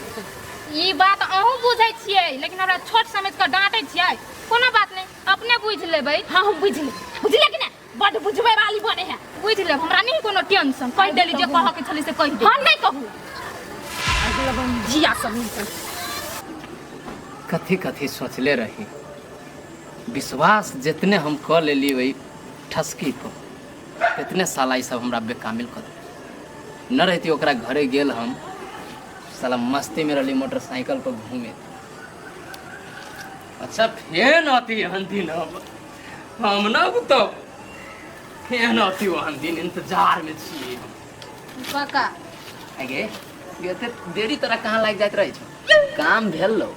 ई बात अहूँ बुझै छियै लेकिन हमरा छोट समझ के डांटै छियै। कोनो बात नहीं, अपने बुझ लेबै। हाँ हम बुझ लेबै, बुझलिए कि नै बड बुझबै वाली बने है। बुझ लेब, हमरा नहीं कोनो टेंशन। कहि देली जे कहऽ के छलै से कहि देली। हाँ नहीं कहू जिया सब मिलके। कथी कथी सोचले रही, विश्वास जितने हम कऽ लेली वही ठसकी पर तितने साला ई सब हमरा बेकामिल कऽ देलक। न रहती ओकरा घरे गेल हम साला मस्ती में रहली मोटरसाइकिल पर घूमे। अच्छा फेन अती एहन दिन हम न तो फेन अती ओहन दिन इंतजार में छियै हम। काका आगे एते देरी तोरा कहाँ लागि जाइत रहै छौ? काम भेल लो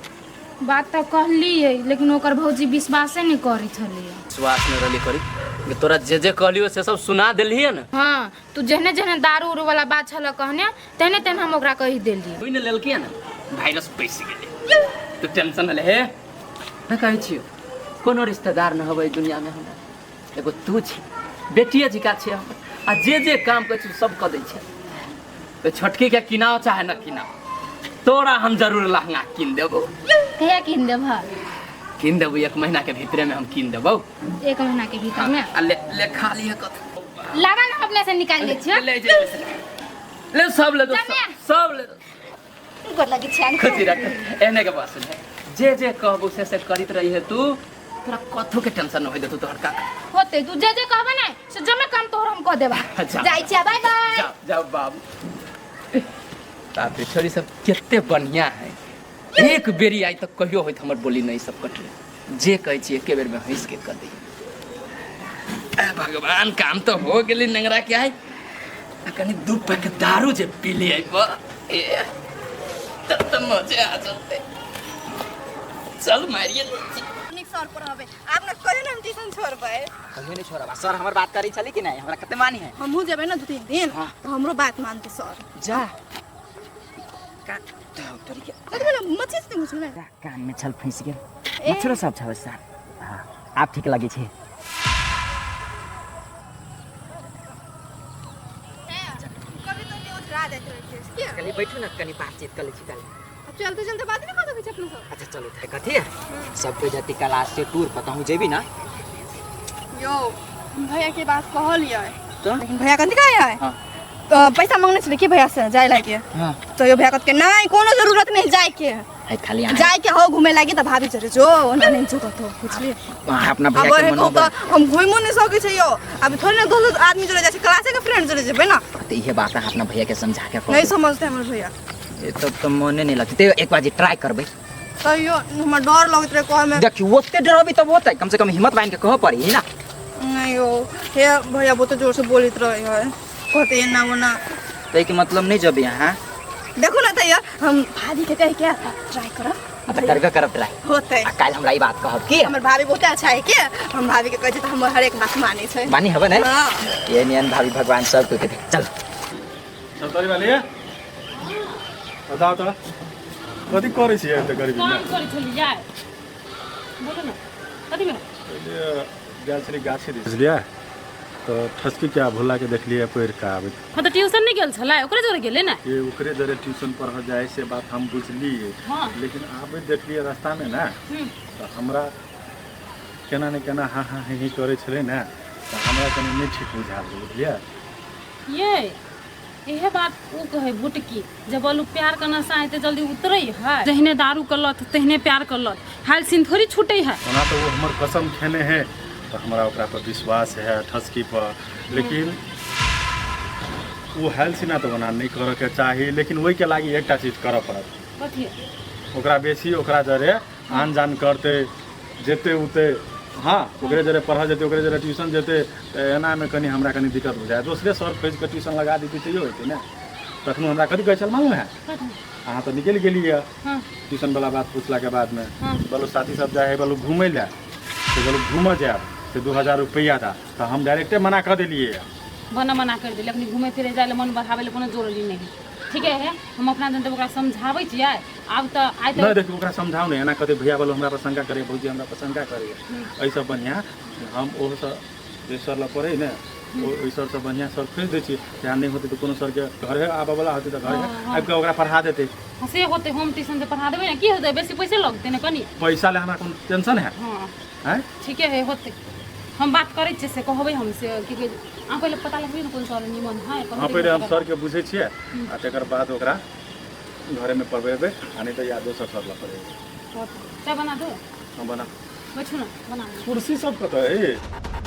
बात तऽ कहलियै लेकिन ओकर भौजी विश्वासे नहि करै छलियै। विश्वास नहि रहली करी तोरा जे जे कहलियो से सब सुना देलियै ने। हाँ तू जेहने जेहने दारू उरू वाला बात छल कहने तेहने तेहने हम ओकरा कहि देलियै। सुनि लेलकै ने वायरस पैसि गेलै। तू टेंशन ले हे न कहै छियौ कोनो रिश्तेदार न होबै दुनिया में हमरा, एगो तू छी बेटिए जिका छै हमर आ जे जे काम कहै छी सब कऽ दै छै। तो छोटकी के किनाओ चाहे न किनाओ तोरा हम जरूर लहंगा किन देबो। कहिया किन देबह? किन देबो एक महीना के भीतरे में हम किन देबो। एक महीना के भीतर में? आ ले ले खा लिहे कथ लावा ना अपने से निकाल ले छियो। ले जे ले सब ले दो सब ले दो। गोर लगी छियन। खुशी रख एने के बात सुन जे जे कहबो से से करित रही है तू, तोरा कथो के टेंशन न होय देतौ तोहर काका। होते तू जे जे कहबे ना से जमे काम तोहर हम कह देबा। जाय छिया बाय बाय। जाओ जाओ बाबू। बाप रे छोरी सब कते बढ़िया है, एक बेरी आई तक कहियो होइत हमर बोली नहीं सब कटले, जे कहै छी एके बेर में हंस के कर दी। भगवान काम तो हो गेली नंगरा के आई आ कनी दू पैक दारू जे पी ले आई ए तब तो मजे आ जते। चल मारिए निक सर पर हबे आप ना कहियो ना हम ट्यूशन छोड़बै। कहियो नहीं छोड़ब। सर हमर बात करै छली कि नहीं? हमरा कते मानी है। हमहु जेबै ना 2-3 दिन तो हमरो बात मानते सर। जा का डॉक्टर के कथि भेल मच्छी से घुसलै कान में छल फंस गेल मच्छरो सब छल सर। हां आप ठीक लगे छै। कभी तो नहीं उठरा जाइत रहै छै के कनी बैठू ना कनी बातचीत कर लै छी कल। अब चलते चलते बात नहीं कर सकै छी अपना सब। अच्छा चलो त कथी है सब कोई जति क्लास से टूर पर तहु जेबी ना? यो भैया के बात कहलियै तो लेकिन भैया कथि कहै है? हां तो पैसा मांगने छलै कि भैया से जाय लागे? हां तो यो भैया कहत के नहीं कोनो जरूरत नहीं जाय के है, खाली जाय के हो घूमे लागी त भाभी चरे जो ओना नहीं जो कतो बुझलिए। वहां अपना भैया के मनोबल हम घुमो नहीं सकै छै यो, अब थोड़े ना दोस्त आदमी जोड़े जाय छै क्लासे के फ्रेंड जोड़े जेबै ना। त इहे बात अहाँ अपना भैया के समझा के नहीं समझते हमर भैया। ए तब तो मने नहीं लगते एक बार जे ट्राई करबै तैयो हमरा डर लगैत रहे कहे में। देखियो ओते डरबी तब होतै, कम से कम हिम्मत बांध के कह पड़ी ना। नहीं यो हे भैया बहुत जोर से बोलित रहे है कहते एना ओना तै के मतलब नहीं जब यहाँ देखो ना तैया हम भाभी के कह के ट्राई करब। अब करबे करब ट्राई होतै। आ काल हमरा ई बात कहब की हमर भाभी बहुत अच्छा है के हम भाभी के कहै छी त हमर हर एक बात मानै छै। मानी हबे नै? हां ये नियन भाभी भगवान सब के दे। चल सरकारी वाली है बताओ तो कथी करै छियै एते गरीबी में? काम करै छलियै बोलो ना कथी में? गेल छली गाछी दिस बुझलियै तो ठसकी के भुला के देखलियै पढ़ि के आबैत। हाँ तो ट्यूशन नहीं गेल छलै ओकरे जोरे गेलै ना? ये ओकरे जोरे ट्यूशन पढ़ जाए से बात हम बुझलियै। हाँ। लेकिन आबैत देखलियै रास्ता में ना तो हमरा केना ने केना हाँ हाँ ही करै छलै ना तो हमरा कनि नहीं ठीक बुझायल बुझलियै। ये इहे बात उ कहे बुटकी जब बोलू प्यार का नशा एते जल्दी उतरे है जहिने दारू के लत तहिने प्यार के लत हाल सिन थोड़ी छूटे है। ओना तो वो हमर कसम खेने है तो हमरा ओकरा पर विश्वास है ठसकी पर, लेकिन वो हाल सिना तो ओना नहीं करे के चाही, लेकिन ओहि के लागी एकटा चीज करऽ पड़त। कथी? ओकरा बेसी ओकरा जरे आन जान करते जेते उते हाँ ओकरे जरे पढ़ जेते ओकरे जरे ट्यूशन जेते त एना में कनी हमरा कनी दिक्कत हो जाए। दोसरे सर खोज के ट्यूशन लगा देती तैयो होते ना। तखनो हमरा कथी कहै छल मालूम है? अहाँ तऽ निकलि गेलियै हाँ ट्यूशन वाला बात पूछलाके बादमे। हाँ। बोलो साथी सब जाइ है, बोलो घूमै लए, से बोलो घूमऽ जायब से 2000 रुपैआ दा, तऽ हम डायरेक्टे मना कऽ देलियै। बना मना कर देलियै। अखनी घूमे फिरे जाय ले, मन बढ़ाबै ले कोनो जरूरी नहि है। ठीक है, हम अपना जनते ओकरा समझाबै छियै। आब तऽ आइ नहि तऽ देखियौ, ओकरा समझाउ नहि, एना कहतै भैया बोलो हमरा पर शंका करैए, भौजी हमरा पर शंका करैए। एहिसँ बढ़िआँ हम ओहोसँ जे सर लग पढ़ै ने, ओहि सरसँ बढ़िआँ सर खोजि दै छियै। जहाँ नहि होतै तऽ कोनो सरके घरे आबऽवला होतै तऽ घरे आबि कऽ ओकरा पढ़ा देतै। हाँ, से होतै। होम ट्यूशन जे पढ़ा देबै ने, की होतै? बेसी पैसे लगतै ने कनि। पैसा लए हमरा कोनो टेंशन है? हाँ। आँय? ठीके है, होतै। हम बात करै छियै, से कहबै हम। से की कहै, अहाँ पहिले पता लगबै ने कोन सर निमन है। हँ, पहिले हम सरके बुझै छियै आ तकर बाद ओकरा घरेमे पढ़बेबै आ नहि तऽ या दोसर सर लग पढ़ेबै। चाय बना दू? हम बना। बैठू ने, बना दू। कुर्सी सब कतऽ है?